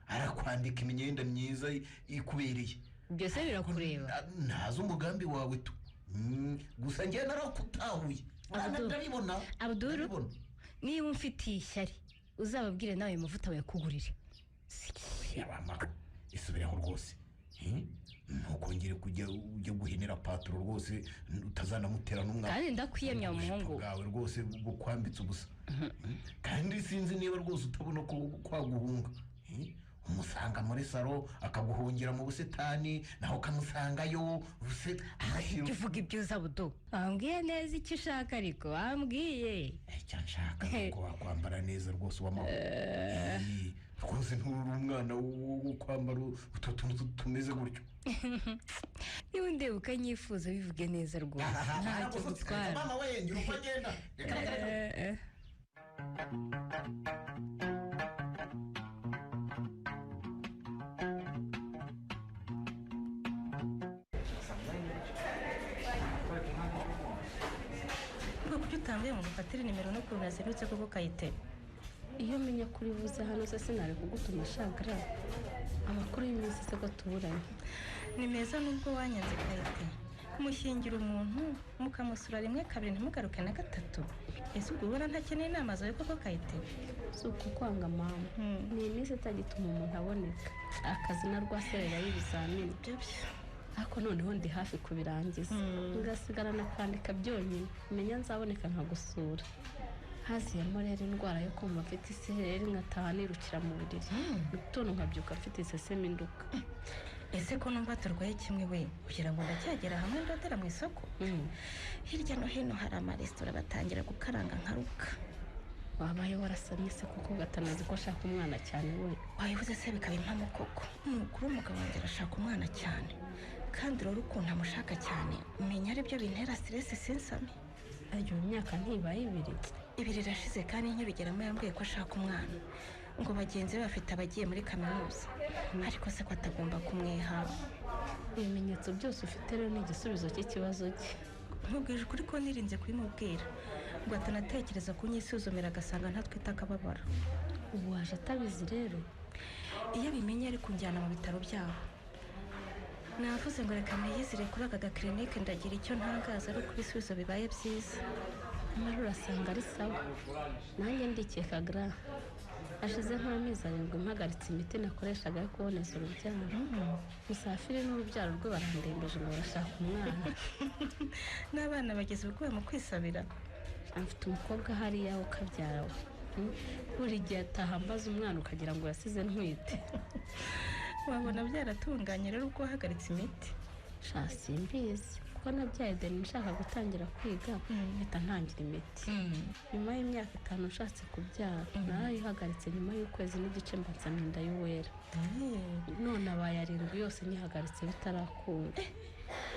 arakwambika imyenda myiza ikubereye. Byose birakureba. Ntazi umugambi wawe tu. Gusa njye narakutahuye. Ndabibona. Abdul, niba umfitiye ishyari uzababwire nawe amavuta bayakugurire. Isubireho rwose. Ntukongere kujya ujya guhenera paturo rwose utazanamutera n'umwana. Kandi ndakwiyamya umuhungu bwawe rwose bukwambitse ubusa. Kandi sinzi niba rwose utabona ko kwaguhunga. Umusanga muri saro akaguhungira mu busitani, naho ukamusangayo. Ujya uvuga ibyo uza budo. Wambwiye neza icyo ushaka ariko wambwiye. Icyo nshaka ni uko wakwambara neza rwose uwamahoro. Rwose nturi umwana wo kwambara utu tuntu tumeze gutyo. Niba undeba ukanyifuza bivuge neza rwose. Ntacyo gutwara. Mama we ngira uko agenda. Reka reka. Kuki utambuye ngo ufatire nimero no kuruna zirutse koko Kayite? Iyo menya kuri buze hano se sinari kugutuma shagara. Amakuru y'iminsi se ko tuburanye. Ni meza nubwo wanyanze Kayite. Kumushyingira umuntu mukamusura rimwe kabiri ntimugaruke na gatatu. Ese ubwo ubona ntakeneye inama zawe koko Kayite? Si ukukwanga mama. Ni iminsi itagituma umuntu aboneka. Akazi na rwaserera y'ibizamini. Ariko noneho ndi hafi kubirangiza. Ngasigara nakandika byonyine. Menya nzaboneka nkagusura. Haziyemo rero indwara yo kumva mfite isereri nkataha nirukira mu buriri. Mu gitondo nkabyuka mfite isesemi nduka. Ese ko numva turwaye kimwe we, kugira ngo ndacyagera hamwe ndodera mu isoko? Hirya no hino hari amaresitora batangira gukaranga nkaruka. Wabaye warasamye se kuko gatanazi ko ashaka umwana cyane we. Wabivuze se bikaba impamo koko. Umukuru w'umugabo wanjye arashaka umwana cyane. Kandi rero ukuntu amushaka cyane, menya ari byo bintera stress sinsame. Aryo imyaka ntibaye ibiri. Ibiri irashize kandi nkibigeramo yambwiye ko ashaka umwana. Ngo bagenzi be bafite abagiye muri kaminuza. Ariko se ko atagomba kumwiha. Ibimenyetso byose ufite rero ni igisubizo cy'ikibazo cye. Nkubwije ukuri ko nirinze kubimubwira. Ngo atanatekereza kunyisuzumira agasanga ntatwite akababara. Ubu waje atabizi rero. Iyo abimenye ari kunjyana mu bitaro byabo. Navuze ngo reka niyizire kuri aka gakirinike ndagira icyo ntangaza ari uko ibisubizo bibaye byiza. Nyamara urasanga ari sawa. Nanjye ndikeka gra. Hashize nk'amezi 7 mpagaritse imiti nakoreshaga yo kuboneza urubyaro. Musafiri n'urubyaro rwe barandembeje ngo barashaka umwana. N'abana bageze ubwoba mu kwisabira. Afite umukobwa hariya ukabyara we. Buri gihe ataha ambaza umwana ukagira ngo yasize ntwite. Wabona byaratunganye rero ubwo wahagaritse imiti. Sha simbizi kuko nabyaye Deni nshaka gutangira kwiga mpita ntangira imiti. Nyuma y'imyaka 5 nshatse kubyara narayihagaritse nyuma y'ukwezi n'igice mba nsamye inda y'uwera. None abaye 7 yose nyihagaritse bitarakunda.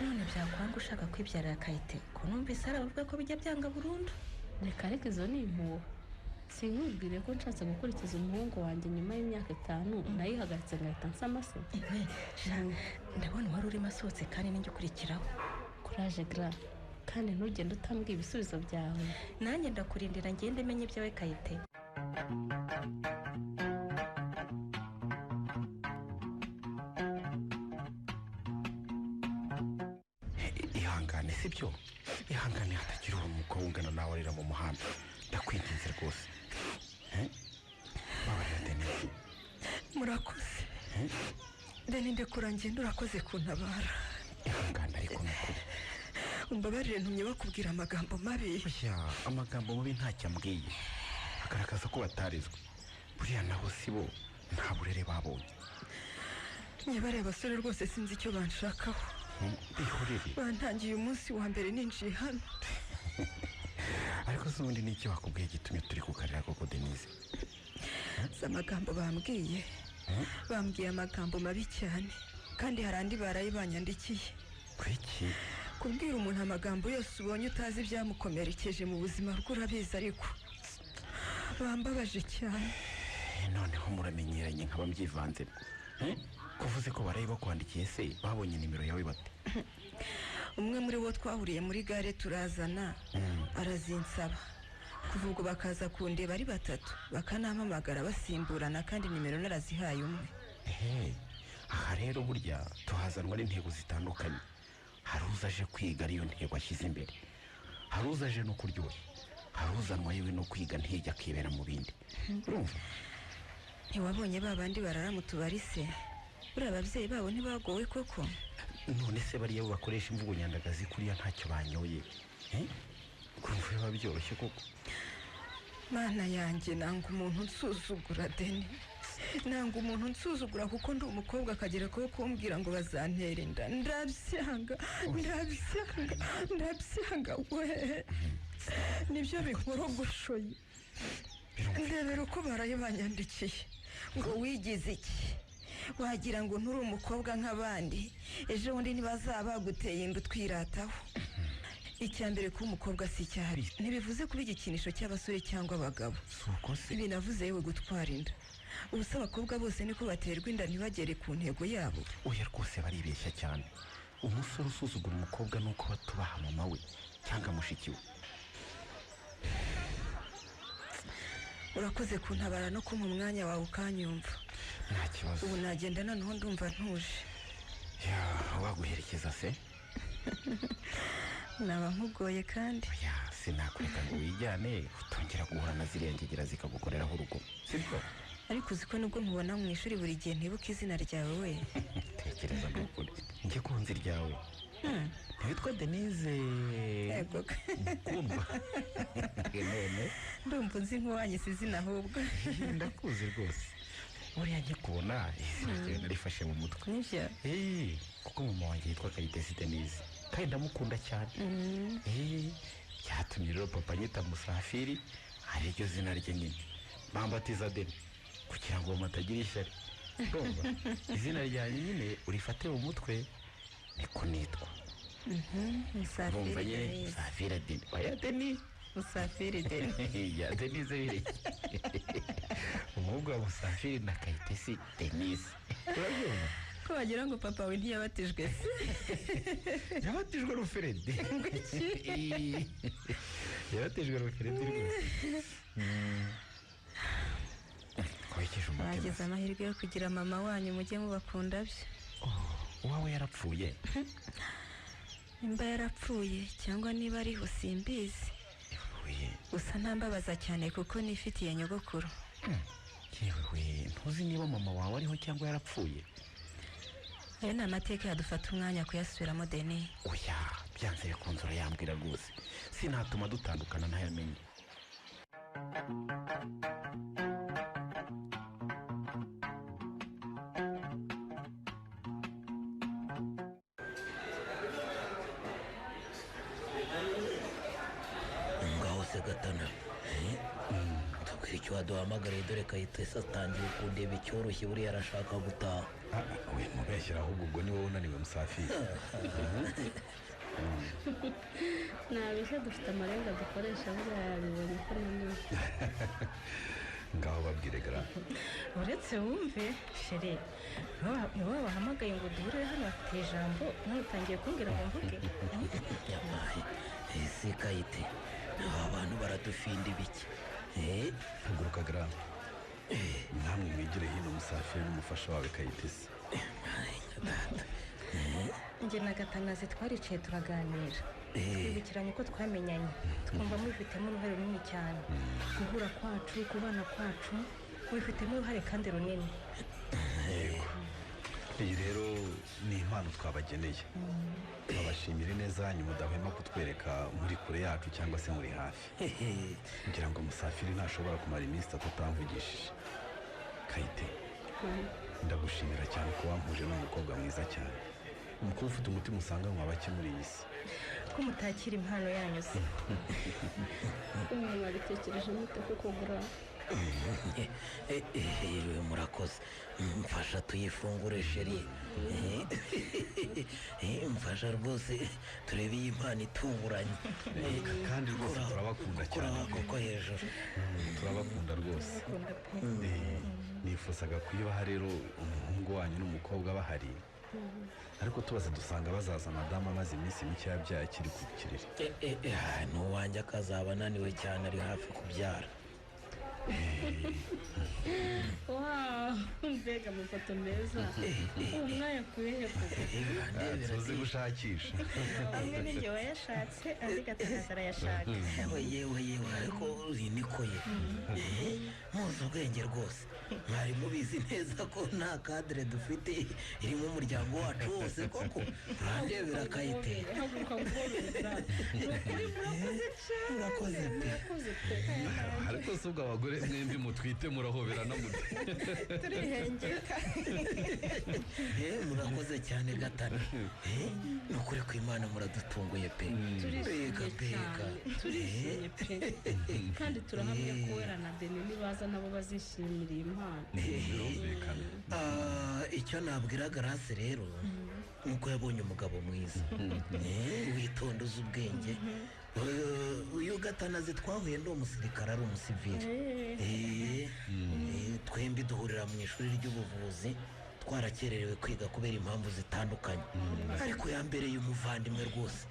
None byakwanga ushaka kwibyarira Kayite ko numvise hari abavuga ko bijya byanga burundu. Reka reka izo ni impuha. Sinkubwire ko nshatse gukurikiza umuhungu wanjye nyuma y'imyaka 5 nayihagaritse ngahita nsama se. Ndabona wari urimo asohotse kandi ninjye ukurikiraho. Courage gra. Kandi ntugende utambwiye ibisubizo byawe. Nanjye ndakurindira ngende menye ibyawe Kayite. Ihangane sibyo? Ihangane hatagira uwo mukobwa ungana nawe arira mu muhanda. Ndakwinginze rwose. Babarira Denise. Murakoze. Deni ndekura ngende urakoze kuntabara. Ihangane ariko nukuri. Umbabarire ntumye bakubwira amagambo mabi. Oya, amagambo mabi ntacyo ambwiye. Agaragaza ko batarizwe. Buriya naho sibo nta burere babonye. Nyabare abasore rwose sinzi icyo banshakaho. Bihorere. Bantangiye umunsi wa mbere ninjiye hano. Ariko se ubundi n'iki bakubwiye gitumye turi kukarira koko Denise? Si amagambo bambwiye. Bambwiye amagambo mabi cyane. Kandi hari andi baraye banyandikiye. Kuki? Kubwira umuntu amagambo yose ubonye utazi ibyamukomerekeje mu buzima bw'urabizi ariko bambabaje cyane. Noneho muramenyeranye nkaba mbyivanzemo. Kuvuze ko baraye bakwandikiye se babonye nimero yawe bate? Umwe muri bo twahuriye muri gare turazana arazinsaba. Kuva ubwo bakaza kundeba ari 3 bakanampamagara basimburana kandi nimero narazihaye umwe. Aha rero burya tuhazanwa n'intego zitandukanye. Hari uzaje kwiga ariyo ntego ashyize imbere. Hari uzaje no kuryoshya. Hari uzanwa yewe no kwiga ntijya akibera mu bindi. Urumva? Ntiwabonye ba bandi barara mu tubari se? Buriya ababyeyi babo ntibagowe koko? None se bariya bo bakoresha imvugo nyandagazi kuriya ntacyo banyoye. Kumva biba byoroshye koko. Mana yanjye nanga umuntu unsuzugura Deni. Nanga umuntu nsuzugura kuko ndi umukobwa akagera ko kumbwira ngo bazantera inda. Ndabyanga, ndabyanga, ndabyanga we. Nibyo binkorogoshoye. Ndebera uko baraye banyandikiye ngo wigize iki, wagira ngo nturi umukobwa nk'abandi, ejo bundi ntibazaba baguteye inda utwirataho. Icya mbere, kuba umukobwa si icyaha, ntibivuze kuba igikinisho cy'abasore cyangwa abagabo. Si uko se? Binavuze yewe gutwara inda. Ubu se abakobwa bose niko baterwa inda ntibagere ku ntego yabo? Oya rwose, baribeshya cyane. Umusore usuzugura umukobwa ni uko batubaha mama we cyangwa mushiki we. Urakoze kuntabara no kumpa umwanya wawe ukanyumva. Nta kibazo. Ubu nagenda noneho, ndumva ntuje. Ya, waguherekeza se? Naba nkugoye kandi. Oya, sinakureka ngo wijyane utongera guhura na ziriya ngegera zikagukoreraho urugomo, sibyo? Ariko uzi ko nubwo nkubona mu ishuri buri gihe ntibuka izina ryawe we? Tekereza, ni ukuri njye kunzi ryawe ntiwitwa Denise? Yego. Mukundwa, none Ndumva uzi nk'uwanyise izina ahubwo. Ndakuzi rwose, buriya nkikubona izina ryawe narifashe mu mutwe. Nibyo? Eh, kuko mama wanjye yitwa Kayitesi Denise kandi ndamukunda cyane. Eh, byatumye rero papa anyita Musafiri, ariryo zina rye nyine, bambatiza Deni kugira ngo mama atagira ishyari. Urumva, izina ryanjye nyine urifate mu mutwe, niko nitwa. Musafiri. Urumva nyine. Denise. Musafiri Deni, oya, Deni. Musafiri Deni. Ya Denise bireke, umuhungu wa Musafiri na Kayitesi Denise, urabyumva? Ko wagira ngo papa we ntiyabatijwe se? Yabatijwe Ruferedi, yabatijwe Ruferedi rwose. Kokeje umutima. Mwagize amahirwe yo kugira mama wanyu, mujye mubakunda byo. Uwawe yarapfuye? Nimba yarapfuye cyangwa niba ariho simbizi. We. Gusa ntambabaza cyane kuko nifitiye nyogokuru. Yewe we, ntuzi niba mama wawe ariho cyangwa yarapfuye? Ayo ni amateka yadufata umwanya kuyasubiramo, Deni. Oya, byanze bikunze urayambwira rwose, sinatuma dutandukana ntayamenye. Ngaho se Gatana, eh? Tubwire icyo waduhamagariye, dore Kayitesi atangiye kundeba icyoroshye, buriya arashaka gutaha. We mubeshyira ahubwo, ubwo ni wowe unaniwe, Musafiri. Nabeshya, dufite amarenga dukoresha, buriya yabibonye ko naniwe. Ngaho babwire gara. Uretse wumve chéri, ni wowe wahamagaye ngo duhurire hano, bafite ijambo, none utangiye kumbwira ngo mvuge. Yabaye ese Kayite, aba bantu baradufinda ibiki? Eh? Haguruka gara, namwe mwigire hino, Musafiri n'umufasha wawe Kayitesi. Njye na Gatanazi twaricaye turaganira, twibukiranya uko twamenyanye, twumva mubifitemo uruhare runini cyane. Guhura kwacu, kubana kwacu, mubifitemo uruhare kandi runini. Yego, iyi rero ni impano twabageneye, turabashimira ineza yanyu mudahwema kutwereka muri kure yacu cyangwa se muri hafi. Ngira ngo Musafiri ntashobora kumara iminsi 3 atamvugishije. Kayite, ndagushimira cyane ko wampuje n'umukobwa mwiza cyane, umukobwa ufite umutima usanga bake muri iyi si. Ko mutakira impano yanyu se? Ubu mwabitekereje mute ko kugura? Yewe, murakoze. Mfasha tuyifungure chéri. Mfasha rwose turebe iyi mpano itunguranye. Kandi rwose turabakunda cyane. Koko hejuru. Turabakunda rwose. Nifuzaga kuyibaha rero umuhungu wanyu n'umukobwa bahari, ariko tubaze dusanga bazaza madamu amaze iminsi mike yabyaye, akiri ku kiriri. N'uwanjye akazaba ananiwe cyane, ari hafi kubyara. Wow. Mbega amafoto meza, ubu mwayakuye he koko? Tuzi gushakisha. Amwe ni njye wayashatse, andi Gatanazi arayashaka. Yewe yewe yewe, ariko uri niko ye. Muzi ubwenge rwose. Mwari mubizi neza ko nta kadire dufite irimo umuryango wacu wose koko? Urandebera akayitera. Haguruka nguhobera, ni ukuri murakoze cyane. Murakoze pe. Murakoze pe. Ariko si ubwo abagore mwembi mutwite murahoberana mute? Turihengeka. Murakoze cyane Gatana. Ni ukuri ku Imana muradutunguye pe. Turishimye Mbega mbega. cyane, turishimye pe, kandi turahamya ko Wera na Deni nibaza nabo bazishimira iyi mpano. Birumvikana. Icyo nabwira Garase rero ni uko yabonye umugabo mwiza, witonda, uzi ubwenge. Uyu Gatanazi twahuye ndi umusirikare, ari umusivili. Twembi duhurira mu ishuri ry'ubuvuzi, twarakererewe kwiga kubera impamvu zitandukanye, ariko yambereye umuvandimwe rwose.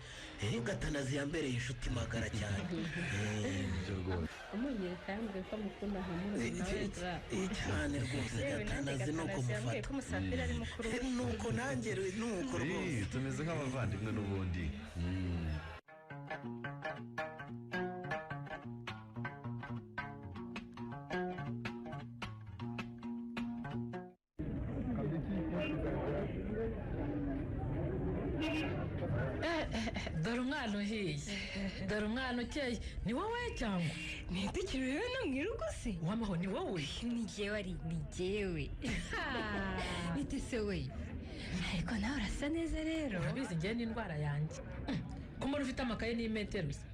Gatanazi yambereye inshuti magara cyane. Ibyo rwose. Umunyereka yambwiye ko amukunda nka murumuna we bra. Cyane rwose. Yewe nanjye Gatanazi ni uko Gatanazi yambwiye mufata ko Musafiri ari mukuru we. Nuko nanjye nuko rwose. Tumeze nk'abavandimwe n'ubundi. Dore umwana uhiye, dore umwana ukeye, ni wowe cyangwa? Ntitukiri no mu irugo se? Uwamahoro, ni wowe? Ni jyewe, ari ni jyewe. Bite se we? Ariko nawe urasa neza rero. Urabizi njyewe n'indwara yanjye. Ko mbona ufite amakaye n'imetero se?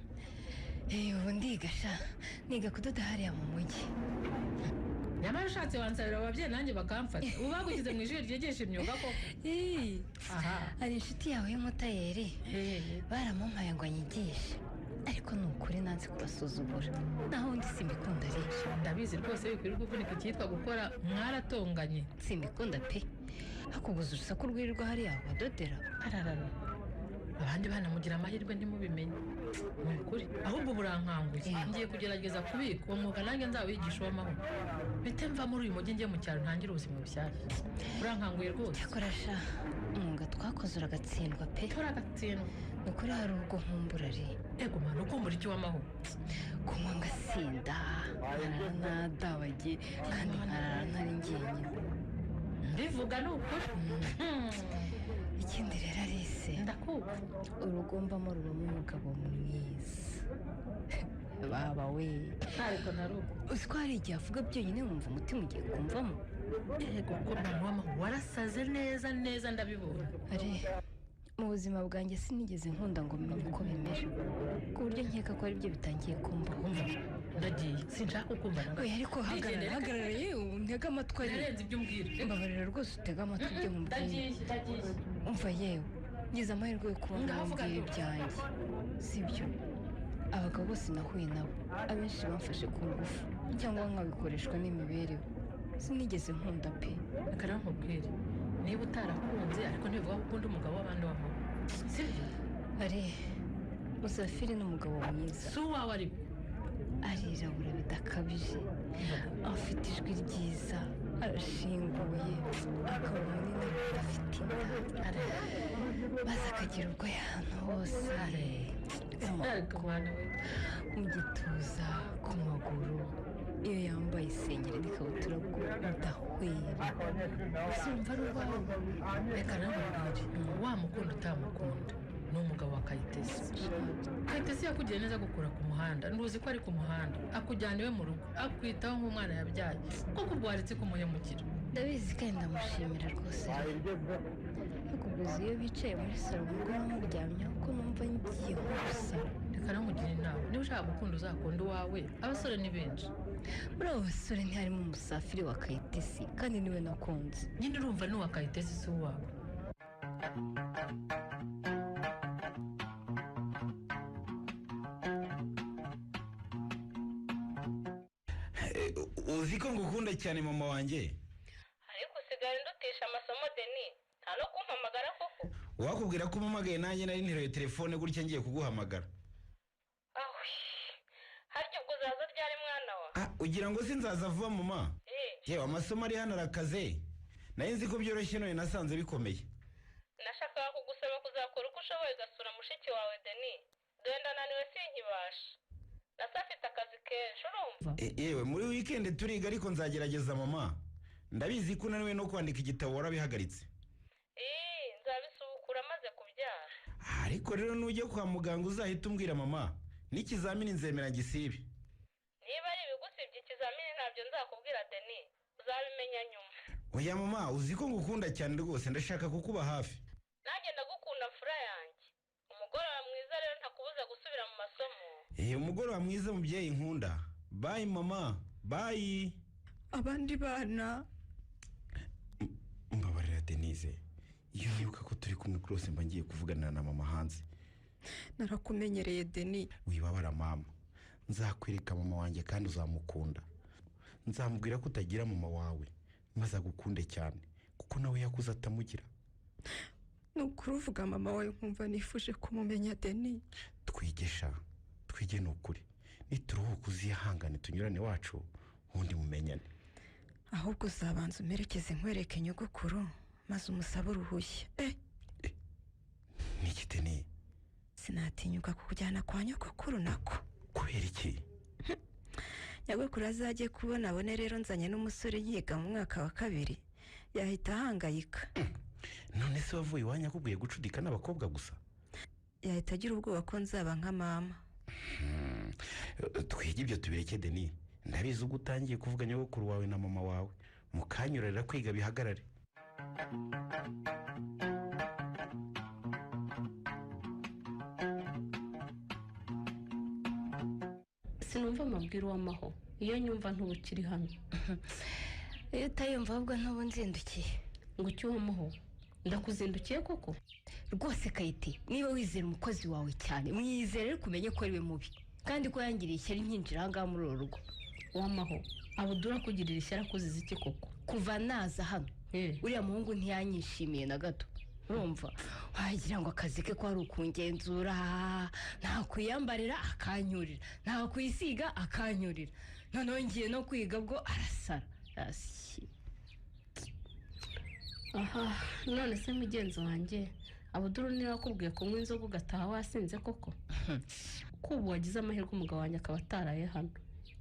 Ubu ndiga sha, niga kudoda hariya mu mujyi. Nyamara ushatse wansabira ababyeyi nanjye bakamfata. Ubu bagushyize mu ishuri ryigisha imyuga koko? Aha. Hari inshuti yawe y'umutayeri, baramumpaye ngo anyigishe, ariko ni ukuri nanze kubasuzugura, naho undi simbikunda rero. Ndabizi rwose, bikwirirwa uvunika icyitwa gukora mwaratonganye. Simbikunda pe, hakuguza urusaku rwirirwa hariya badodera. Ararara, abandi bana mugira amahirwe ntimubimenye, ni ukuri. Ahubwo burankanguye, ngiye kugerageza kubika uwo mwuga nanjye nzawigisha uw'amahoro, mpite mva muri uyu mujyi njye mu cyaro ntangire ubuzima bushyashya. Urankanguye rwose. Cyakora sha, umwuga twakoze uragatsindwa pe. Turagatsindwa. Ni ukuri hari ubwo nkumbura ari. Ego mwana, ukumbura iki w'amahoro? Kunywa ngasinda, nkarara nadabagiye, kandi nkarara ntari njyenyine. Mbivuga ni ukuri. Ikindi rero Alice, ndakumva. Urugo mbamo rubamo umugabo mwiza baba we. Ariko narugo. Uzi ko hari igihe avuga byonyine nkumva umutima ugiye kumvamo? Ego ko mwana w'amahoro, warasaze neza neza, ndabibona. Ari mu buzima bwanjye sinigeze nkunda ngo menye uko bimera, ku buryo nkeka ko aribyo bitangiye kumbaho. Ndagiye, sinshaka kukumva na gato. Oya ariko hagarara. Ndigendera. Hagarara yewe, untege amatwi ari. Narenze ibyo umbwira. Mbabarira rwose, utege amatwi ibyo nkubwira. Ndagiye, ndagiye. Umva yewe, ngize amahirwe yo kubona Ngaho vuga ababyeyi ndumva. byanjye sibyo? Abagabo bose nahuye nabo, abenshi bamfashe ku ngufu cyangwa nkabikoreshwa n'imibereho, sinigeze nkunda pe. Reka rero nkubwire, niba utarakunze ariko ntibivuga ko ukunda umugabo w'abandi w'amahoro, sibyo? Ari Musafiri ni umugabo mwiza. Si uwawe ariko. Arirabura bidakabije, afite ijwi ryiza, arashinguye, akaba munini ariko adafite inda, maze akagira ubwoya ahantu hose, ku maboko, mu gituza, ku maguru, iyo yambaye isengeri n'ikabutura bwo udahwera. Ese wumva ari uwawe? Reka nawe nkubwire, wamukunda utamukunda ni umugabo wa Kayitesi. Kayitesi yakugiriye neza gukura ku muhanda, ntuzi ko ari ku muhanda, akujyana iwe mu rugo, akwitaho nk'umwana yabyaye, kuko ubwo waretse kumuhemukira. Ndabizi kandi ndamushimira rwose. Ariko gusa iyo bicaye muri salo umugore amuryamyeho ko numva ngiye gusara. Reka nawe nkugire inama, niba ushaka gukunda uzakunda uwawe, abasore ni benshi. Muri abo basore ntiharimo Umusafiri wa Kayitesi, kandi niwe nakunze. Nyine urumva ni uwa Kayitesi, si uwawe. Uzi ko ngukunda cyane mama wanjye. Ariko usigaye ndutisha amasomo Deni, nta no kumpamagara koko? Wakubwira ko umpamagaye nanjye nari nteruye telefone gutya ngiye kuguhamagara. Awi, harya ubwo uzaza ryari mwana wa? Ah, ugira ngo sinzaza vuba mama? Yewe, amasomo ari hano arakaze. Nari nzi ko byoroshye, none nasanze bikomeye. Nashakaga kugusaba kuzakora uko ushoboye ugasura mushiki wawe Deni. Dore ndananiwe sinkibasha. Nasa afite akazi kenshi, urumva? Yewe, muri wikendi turiga, ariko nzagerageza mama. Ndabizi ko unaniwe no kwandika igitabo warabihagaritse. Ii, nzabisubukura maze kubyara. Ariko rero nujya kwa muganga uzahita umbwira mama, n'ikizamini nzemera gisibe. Niba ari ibigusibye ikizamini ntabyo nzakubwira Deni, uzabimenya nyuma. Oya mama, uzi ko ngukunda cyane rwose, ndashaka kukuba hafi. Nanjye ndagukunda mfura yanjye. Umugoroba mwiza rero, ntakubuza gusubira mu masomo. Umugoroba mwiza mubyeyi nkunda. Bye mama, bye. Abandi bana. Mbabarira Denise, iyo nibuka ko turi kumwe rwose mba ngiye kuvugana na mama hanze. Narakumenyereye Deni. Wibabara mama, nzakwereka mama wanjye kandi uzamukunda. Nzamubwira ko utagira mama wawe maze agukunde cyane, kuko nawe yakuze atamugira. Ni ukuri uvuga mama wawe nkumva nifuje kumumenya Deni. Twigesha twige, ni ukuri nituruhuka uzihangane tunyurane wacu ubundi mumenyane. Ahubwo uzabanza umerekeze nkwereke nyogokuru maze umusabe uruhushya. Ni iki Deni? Sinatinyuka kukujyana kwa nyogokuru nako. Kubera iki? Nyogokuru azajye kubona abone rero nzanye n'umusore yiga mu mwaka wa 2, yahita ahangayika. None se wavuye iwanyu akubwiye gucudika n'abakobwa gusa? Yahita agira ubwoba ko nzaba nka mama. Twige ibyo tubireke Deni, ndabizi ubwo utangiye kuvuga nyogokuru wawe na mama wawe mukanyurarira kwiga bihagarare. Sinumva amabwire uw'amaho, iyo nyumva ntubukiri hano. Iyo utayumva ahubwo ntuba nzindukiye. Ngo icyo uw'amaho, ndakuzindukiye koko? Rwose Kayite, niba wizera umukozi wawe cyane mwizere, ariko umenye ko ari we mubi kandi ko yangiriye ishyari nkinjira aha ngaha muri uru rugo. Uw'amaho, Abudura akugirira ishyari akuziza iki koko? Kuva naza hano uriya muhungu ntiyanyishimiye na gato. Urumva wagira ngo akazi ke ko ari ukungenzura, ntakwiyambarira akanyurira, ntakwisiga akanyurira, noneho ngiye no kwiga bwo arasara. Aha, none se mugenzi wanjye Abuduru niba akubwiye kunywa inzoga ugataha wasinze koko? Ko ubu wagize amahirwe umugabo wanjye akaba ataraye hano,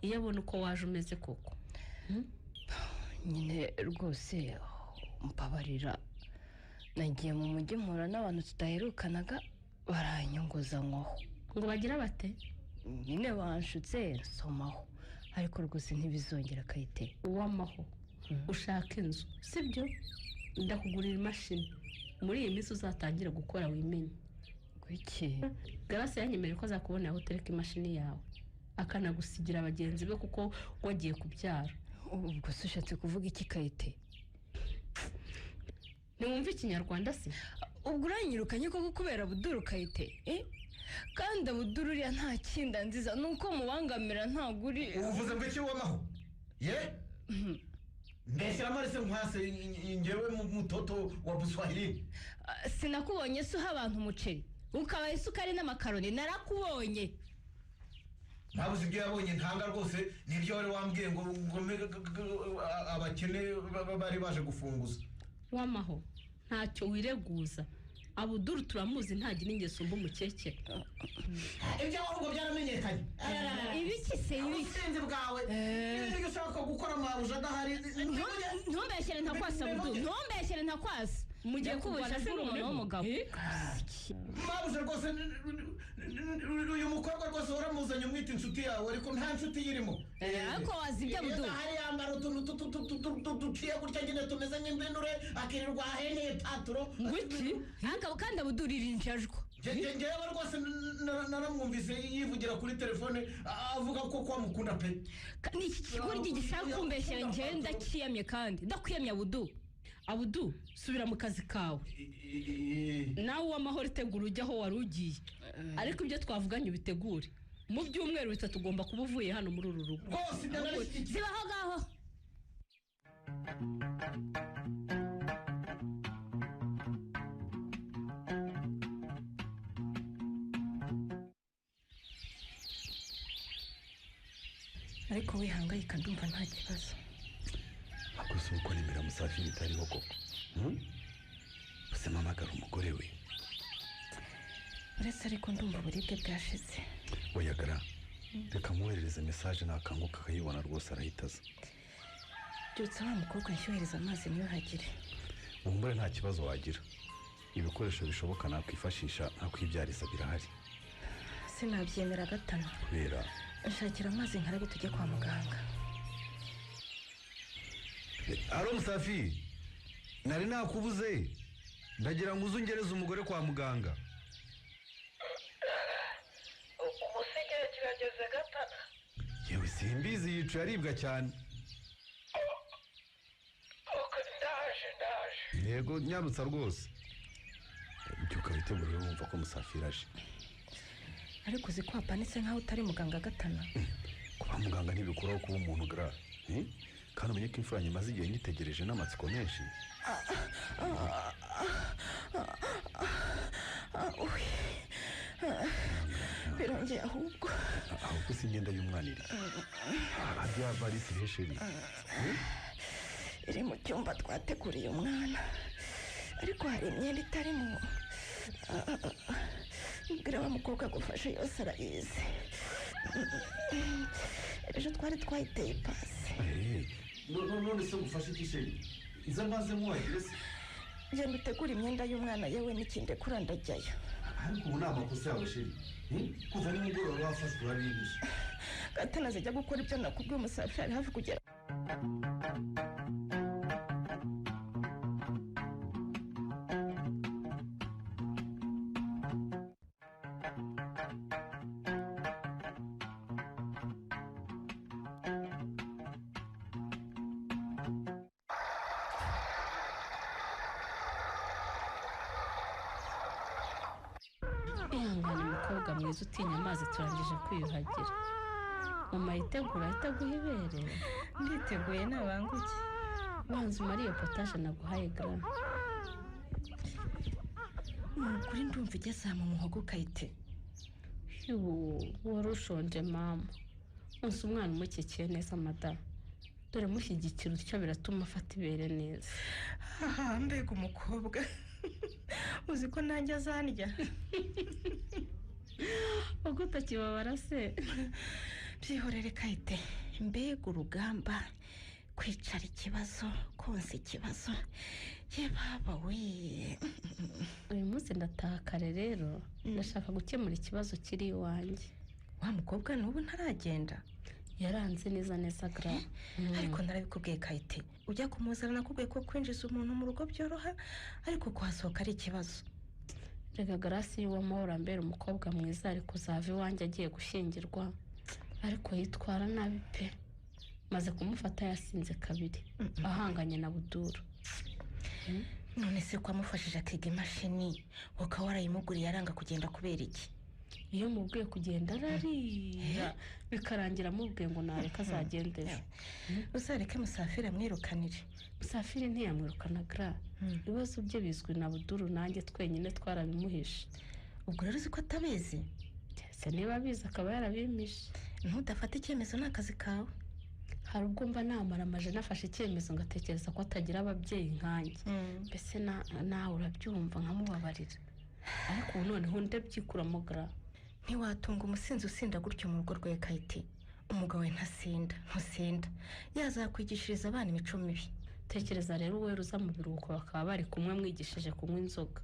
iyo abona uko waje umeze koko. Nyine rwose mbabarira, nagiye mu mujyi mpura n'abantu tudaherukanaga baranyunguza nkoho. Ngo bagira bate? Nyine banshutse nsomaho, ariko rwose ntibizongera Kayite. Uw'amaho, ushaka inzu sibyo? Ndakugurira imashini muri iyi minsi uzatangira gukora wimenye. Gwiki? Garasi yanyemereye ko azakubonera aho utereka imashini yawe, akanagusigira bagenzi be kuko wagiye kubyara. Ubwo se ushatse kuvuga iki Kayite? Ntiwumva ikinyarwanda se? Ubwo uranyirukanye koko kubera Abuduru Kayite? Kandi Abuduru uriya nta kinda nziza, ni uko mubangamira ntabwo uri. Ubuvuze ngo iki wamaho ye? Mbeshyira amarese nkwase ngewe mutoto wa Buswahili. Sinakubonye se uha abantu umuceri ukabaha isukari n'amakaroni? Narakubonye. Ntabuze ibyo yabonye ntanga rwose, nibyo wari wambwiye ngo abakene bari baje gufunguza. Wamaho, ntacyo wireguza, Abuduru turamuzi ntagira ingeso mbi umukekere. Ibyo ahubwo byaramenyekanye. Ibiki se? Ibiki? Ubusinzi bwawe n'ibyo ushaka gukora mabuja adahari. Ntumbeshyere ntakwasa Abudu, ntumbeshyere ntakwasa. Mugiye kubusha se umuntu w'umugabo. Mabuja rwose, uyu mukobwa rwose waramuzanye umwita inshuti yawe, ariko nta nshuti irimo. Ariko wazi ibyo Abudu. Ahari yambara utuntu duciye gutya nyine tumeze nk'imbinure, akirirwa aheneye paturo. Ngwiki? Kandi Abudu uririnjajwa. Ngewe rwose naramwumvise yivugira kuri telefone avuga ko kwamukunda pe. Ni iki kigoryi gishaka kumbeshyera ngewe? Ndakiyamye kandi ndakwiyamye Abudu. Abudu, subira mu kazi kawe. Nawe uw'amahoro, itegura ujya aho wari ugiye, ariko ibyo twavuganye ubitegure. Mu byumweru 3 ugomba kuba uvuye hano muri uru rugo. Rwose ibyo narishyigikiye. Ziba aho ngaho. Ariko wihangayika, ndumva nta kibazo. Musafiri itariho koko. Buse mpamagara umugore we. Uretse ariko ndumva uburibwe bwashize. Oya Gara, reka mwoherereze mesaje, nakanguka akayibona rwose arahita aza. Byutsa wa mukobwa nshyuhiriza amazi niyuhagire. Uhumure nta kibazo wagira, ibikoresho bishoboka nakwifashisha nakwibyariza birahari. Sinabyemera Gatana. Kubera? Nshakira amazi nkarabe tujye kwa muganga. Aro Musafi, nari nakubuze, ndagira ngo uze ungereze umugore kwa muganga. Ubu kirageze Gatana. Yewe simbizi, yicaye aribwa cyane. Ndaje ndaje. Yego nyarutsa rwose. Byuka witegure, wumva ko Musafiri aje. Ariko uzi ko wapanitse nkaho utari muganga Gatana? Kuba muganga ntibikuraho kuba umuntu Gara. Kandi umenye ko imfura nyuma z'igihe nyitegereje n'amatsiko menshi. Birongeye ahubwo. Ahubwo si imyenda y'umwana iri harya varisi hesheri iri mu cyumba twateguriye umwana, ariko hari imyenda itarimo. Mbwira wa mukobwa agufashe yose arayizi. Ejo twari twayiteye ipasi. None se ngufashe iki sheri? Iza mbanze nkuhagire se? Genda utegure imyenda y'umwana, yewe n'ikindi kura ndajyayo. Ariko ubu ni amakosa yawe sheri, kuva nimugoroba wafashwe urabihisha. Gatana zijya gukora ibyo nakubwiye, Umusafiri ari hafi kugera. Ihangane mukobwa mwiza utinya amazi, turangije kwiyuhagira. Mama yitegura ahita aguha ibere. Nditeguye nabanguke. Banza umare iyo potaje naguhaye Gara. Ni ukuri ndumva igeze aha mu muhogo Kayite. Wari ushonje mama. Unsa umwana umukikiye neza madamu. Dore mushyigikira utyo biratuma afata ibere neza. Aha mbega umukobwa. Uzi ko nanjye azandya. Ubwo utakibabara se? Byihorere Kayite, mbega urugamba, kwicara ikibazo, konsa ikibazo, ye baba we. Uyu munsi ndataha kare rero, ndashaka gukemura ikibazo kiri iwanjye. Wa mukobwa n'ubu ntaragenda? Yaranze neza neza Gara. Ariko narabikubwiye Kayite, ujya kumuzana nakubwiye ko kwinjiza umuntu mu rugo byoroha, ariko kuhasohoka ari ikibazo. Reka Garasi y'uwamahoro ambera umukobwa mwiza, ari kuzava iwanjye agiye gushyingirwa, ariko yitwara nabi pe. Maze kumufata yasinze kabiri ahanganye na Buduru. None se ko wamufashije akiga imashini ukaba warayimuguriye aranga kugenda kubera iki? Iyo mubwiye kugenda ararira, bikarangira amubwiye ngo nareka azagende ejo. Uzareke Musafiri amwirukanire. Musafiri ntiyamwirukana Gara, ibibazo bye bizwi na Buduru nanjye twenyine twarabimuhishe. Ubwo rero uzi ko atabizi? Keretse niba abizi akaba yarabimishe. Ntudafate icyemezo, ni akazi kawe. Hari ubwo mba namara amaje nafashe icyemezo ngatekereza ko atagira ababyeyi nkanjye, mbese nawe urabyumva nkamubabarira. Ariko ubu noneho ndabyikuramo Gara. Ntiwatunga umusinzi usinda gutyo mu rugo rwe Kayite. Umugabo we ntasinda, ntusinda, yazakwigishiriza abana imico mibi. Tekereza rero uwera uza mu biruhuko bakaba bari kumwe mwigishije kunywa inzoga.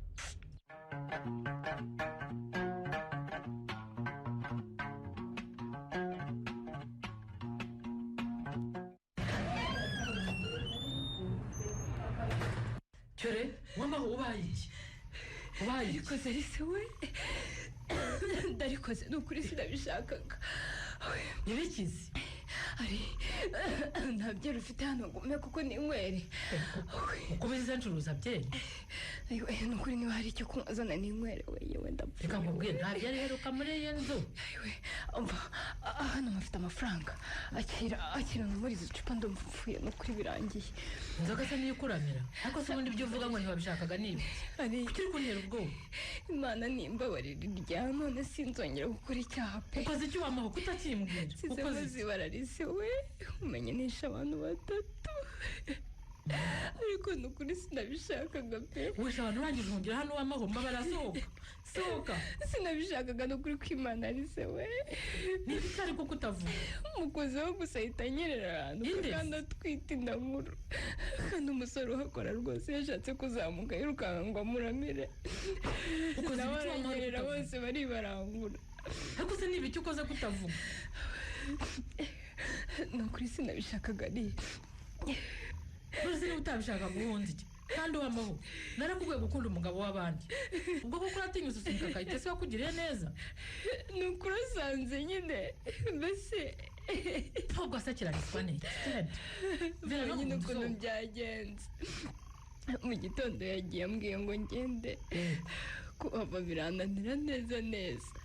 Cyore wambaho ubaye iki? Ubaye iki? Arikoze Alice we, ndarikoze ni ukuri sinabishakaga. Ntibikize. Ari nta byeri ufite hano ngo umpe kuko ninywere. Ukomeze ncuruza byeri. Ni ukuri niba hari icyo kunywa zana ninywere we, yewe ndapfuye. Reka nkubwire nta byeri iheruka muri iyo nzu. Umva hano mpafite amafaranga, akira akira muri izi cupa ndumva mfuye ni ukuri birangiye. Inzoga se niyo ikuramira? Ariko se ubundi ibyo uvuga ngo ntiwabishakaga ni ibi? Kuki uri kuntera ubwoba? Imana nimbabarira irya none sinzongera gukora icyaha pe. Ukoze icyo wamaho kutakimbwira? Ukoze zibara Alice we, umenye nishe abantu batatu. Ariko ni ukuri sinabishakaga pe. Wishe abantu urangije uhungira hano w'amahomba barasohoka. Sohoka. Sinabishakaga ni ukuri kw'Imana Alice we. Ni ibiki ariko kutavuga? Mukozeho gusa ahita anyerera ahantu kandi atwite inda nkuru. Kandi umusore uhakora rwose yashatse kuzamuka yirukanka ngo amuramire. Nawe aranyerera bose baribarangura. Ariko se ni ibiki ukoze kutavuga? Ni ukuri sinabishakaga ari. Ntuzi niba utabishaka guhunza iki kandi uw'amahoro narakubwiye gukunda umugabo w'abandi ubwo kuko uratinyutse usunika Kayitesi wakugiriye neza. Ni ukuri usanze nyine mbese ntabwo asakiraniswa n'iki Vera nyine ukuntu byagenze. Mu gitondo yagiye ambwiye ngo ngende kuhava birananira neza neza.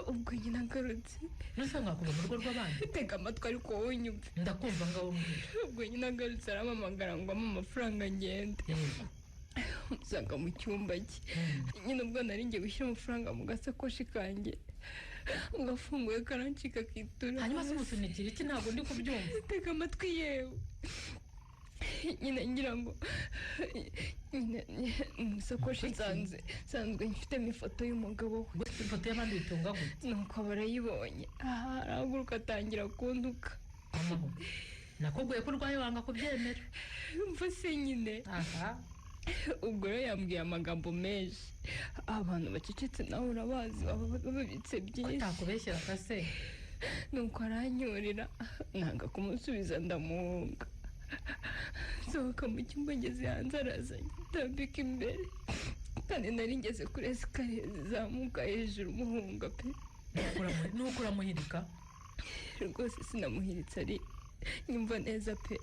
Ubwo nyine agarutse nuse mwakuva mu rugo rw'abandi. Tega amatwi ariko wowe unyumve. Ndakumva ngaho mbwira. Ubwo nyine agarutse arampamagara ngo ampe amafaranga ngende. Musanga mu cyumba cye. Nyine ubwo nari ngiye gushyira amafaranga mu gasakoshi kanjye ngafunguye karancika kitura. Hanyuma se umusunikira iki? Ntabwo ndi kubyumva. Tega amatwi yewe. Nyine ngira ngo nyine mu isakoshi nsanzwe mfitemo ifoto y'umugabo we. Ifoto y'abandi bitunga gute? Nuko barayibonye arahaguruka atangira kuntuka. Nakubwiye ko urwaye wanga kubyemera. Mva se nyine. Ubwo rero yambwiye amagambo menshi. Abantu bacecetse nawe urabazi baba babitse byinshi. Utakubeshyera kase. Nuko aranyurira nanga kumusubiza ndamuhunga. Nsohoka mu cyumba ngeze hanze araza tambika imbere. Kandi nari ngeze kuri esikariye zizamuka hejuru muhunga pe. Nuko uramuhirika? Rwose sinamuhiritse ari nyumva neza pe.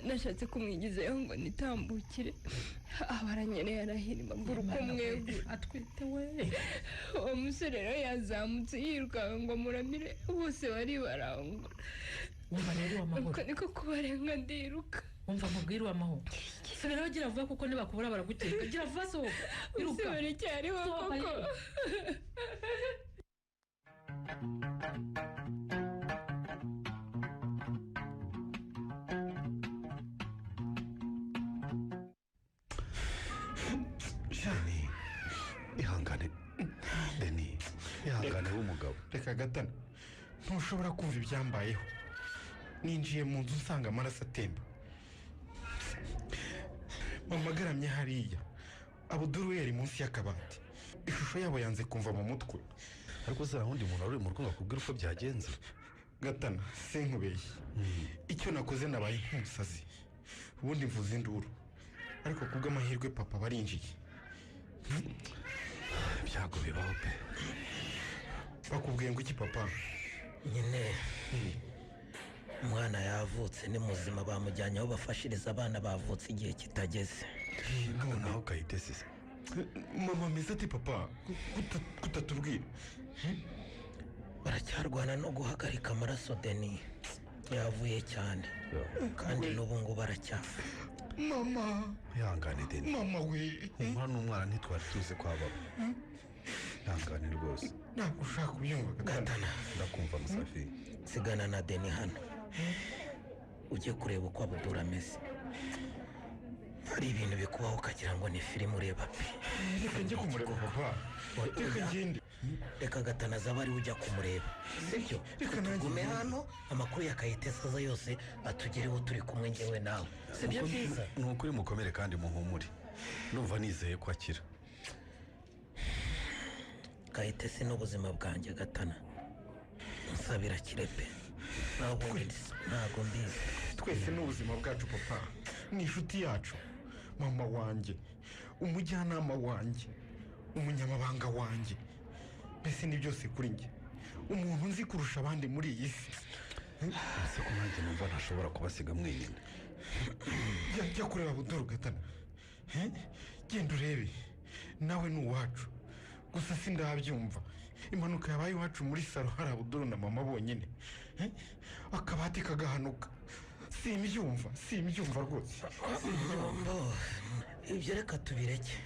Nashatse kumwigizayo ngo nitambukire abaranyereye arahirima mbura uko mwegura. Atwite we. Uwo musore rero yazamutse yirukanka ngo amuramire bose baribarangura. Wumva rero uw'amahoro. Uko niko kubarenga ndiruka. Wumva nkubwire uw'amahoro. Subiraho gira vuba kuko nibakubura baragukeka. Gira vuba sohoka. Iruka. Usubira icyariho koko. Deni, ihangane. Deni, ihangane w'umugabo. Reka Gatana, ntushobora kumva ibyambayeho. Ninjiye mu nzu nsanga amaraso atemba. Mama agaramye hariya, Abuduru yari munsi y'akabati. Ishusho yabo yanze kumva mu mutwe. Ariko se wundi muntu wari uri mu rugo ngo akubwire uko byagenze? Gatana, sinkubeshye. Icyo nakoze nabaye nk'umusazi. Ubundi mvuza induru. Ariko kubw'amahirwe papa barinjiye. Ibyago bibaho pe. Bakubwiye ngo iki papa? Nyine umwana yavutse ni muzima bamujyanye aho bafashiriza abana bavutse igihe kitageze. Noneho Kayitesi se. Mama ameze ati papa kutatubwira? Baracyarwana no guhagarika amaraso Deni. Yavuye cyane. Kandi n'ubu ngubu aracyafa. Mama. Ihangane Deni. Mama we. Humura n'umwana ntitwari tuzi ko abaho. Ihangane rwose. Ntabwo ushaka kubyumva Gatana. Ndakumva Musafi. Sigana na Deni hano. Ujye kureba uko Abuduru ameze. Hari ibintu bikubaho ukagira ngo ni filime ureba pe. Reka njye kumureba papa. Reka ngende. Reka Gatana azaba ariwe ujya kumureba. Sibyo? Tugume hano amakuru ya Kayitesi aza yose atugereho turi kumwe njyewe nawe. Sibyo byiza? Ni ukuri mukomere kandi muhumure. Ndumva nizeye ko akira. Kayitesi n'ubuzima bwanjye Gatana. Nsabira akire pe. Ntabwo mbizi. Twese ni ubuzima bwacu papa. Ni inshuti yacu. Mama wanjye, umujyanama wanjye, umunyamabanga wanjye. Mbese ni byose kuri njye. Umuntu nzi kurusha abandi muri iyi si. Ese ko nanjye numva ntashobora kubasiga mwenyine. Jya kureba Abuduru Gatana. Genda urebe. Nawe ni uwacu. Gusa sindabyumva. Impanuka yabaye iwacu muri salo hari Abuduru na mama bonyine. Akabati kagahanuka. Simbyumva rwose. Ibyo reka tubireke.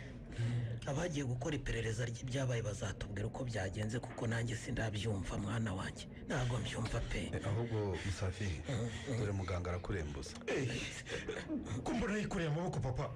Abagiye gukora iperereza ry'ibyabaye bazatubwira uko byagenze, kuko nanjye sindabyumva mwana wanjye, ntabwo mbyumva pe. Ahubwo Musafiri, dore muganga arakurembuza. Ko mbona yikoreye amaboko papa?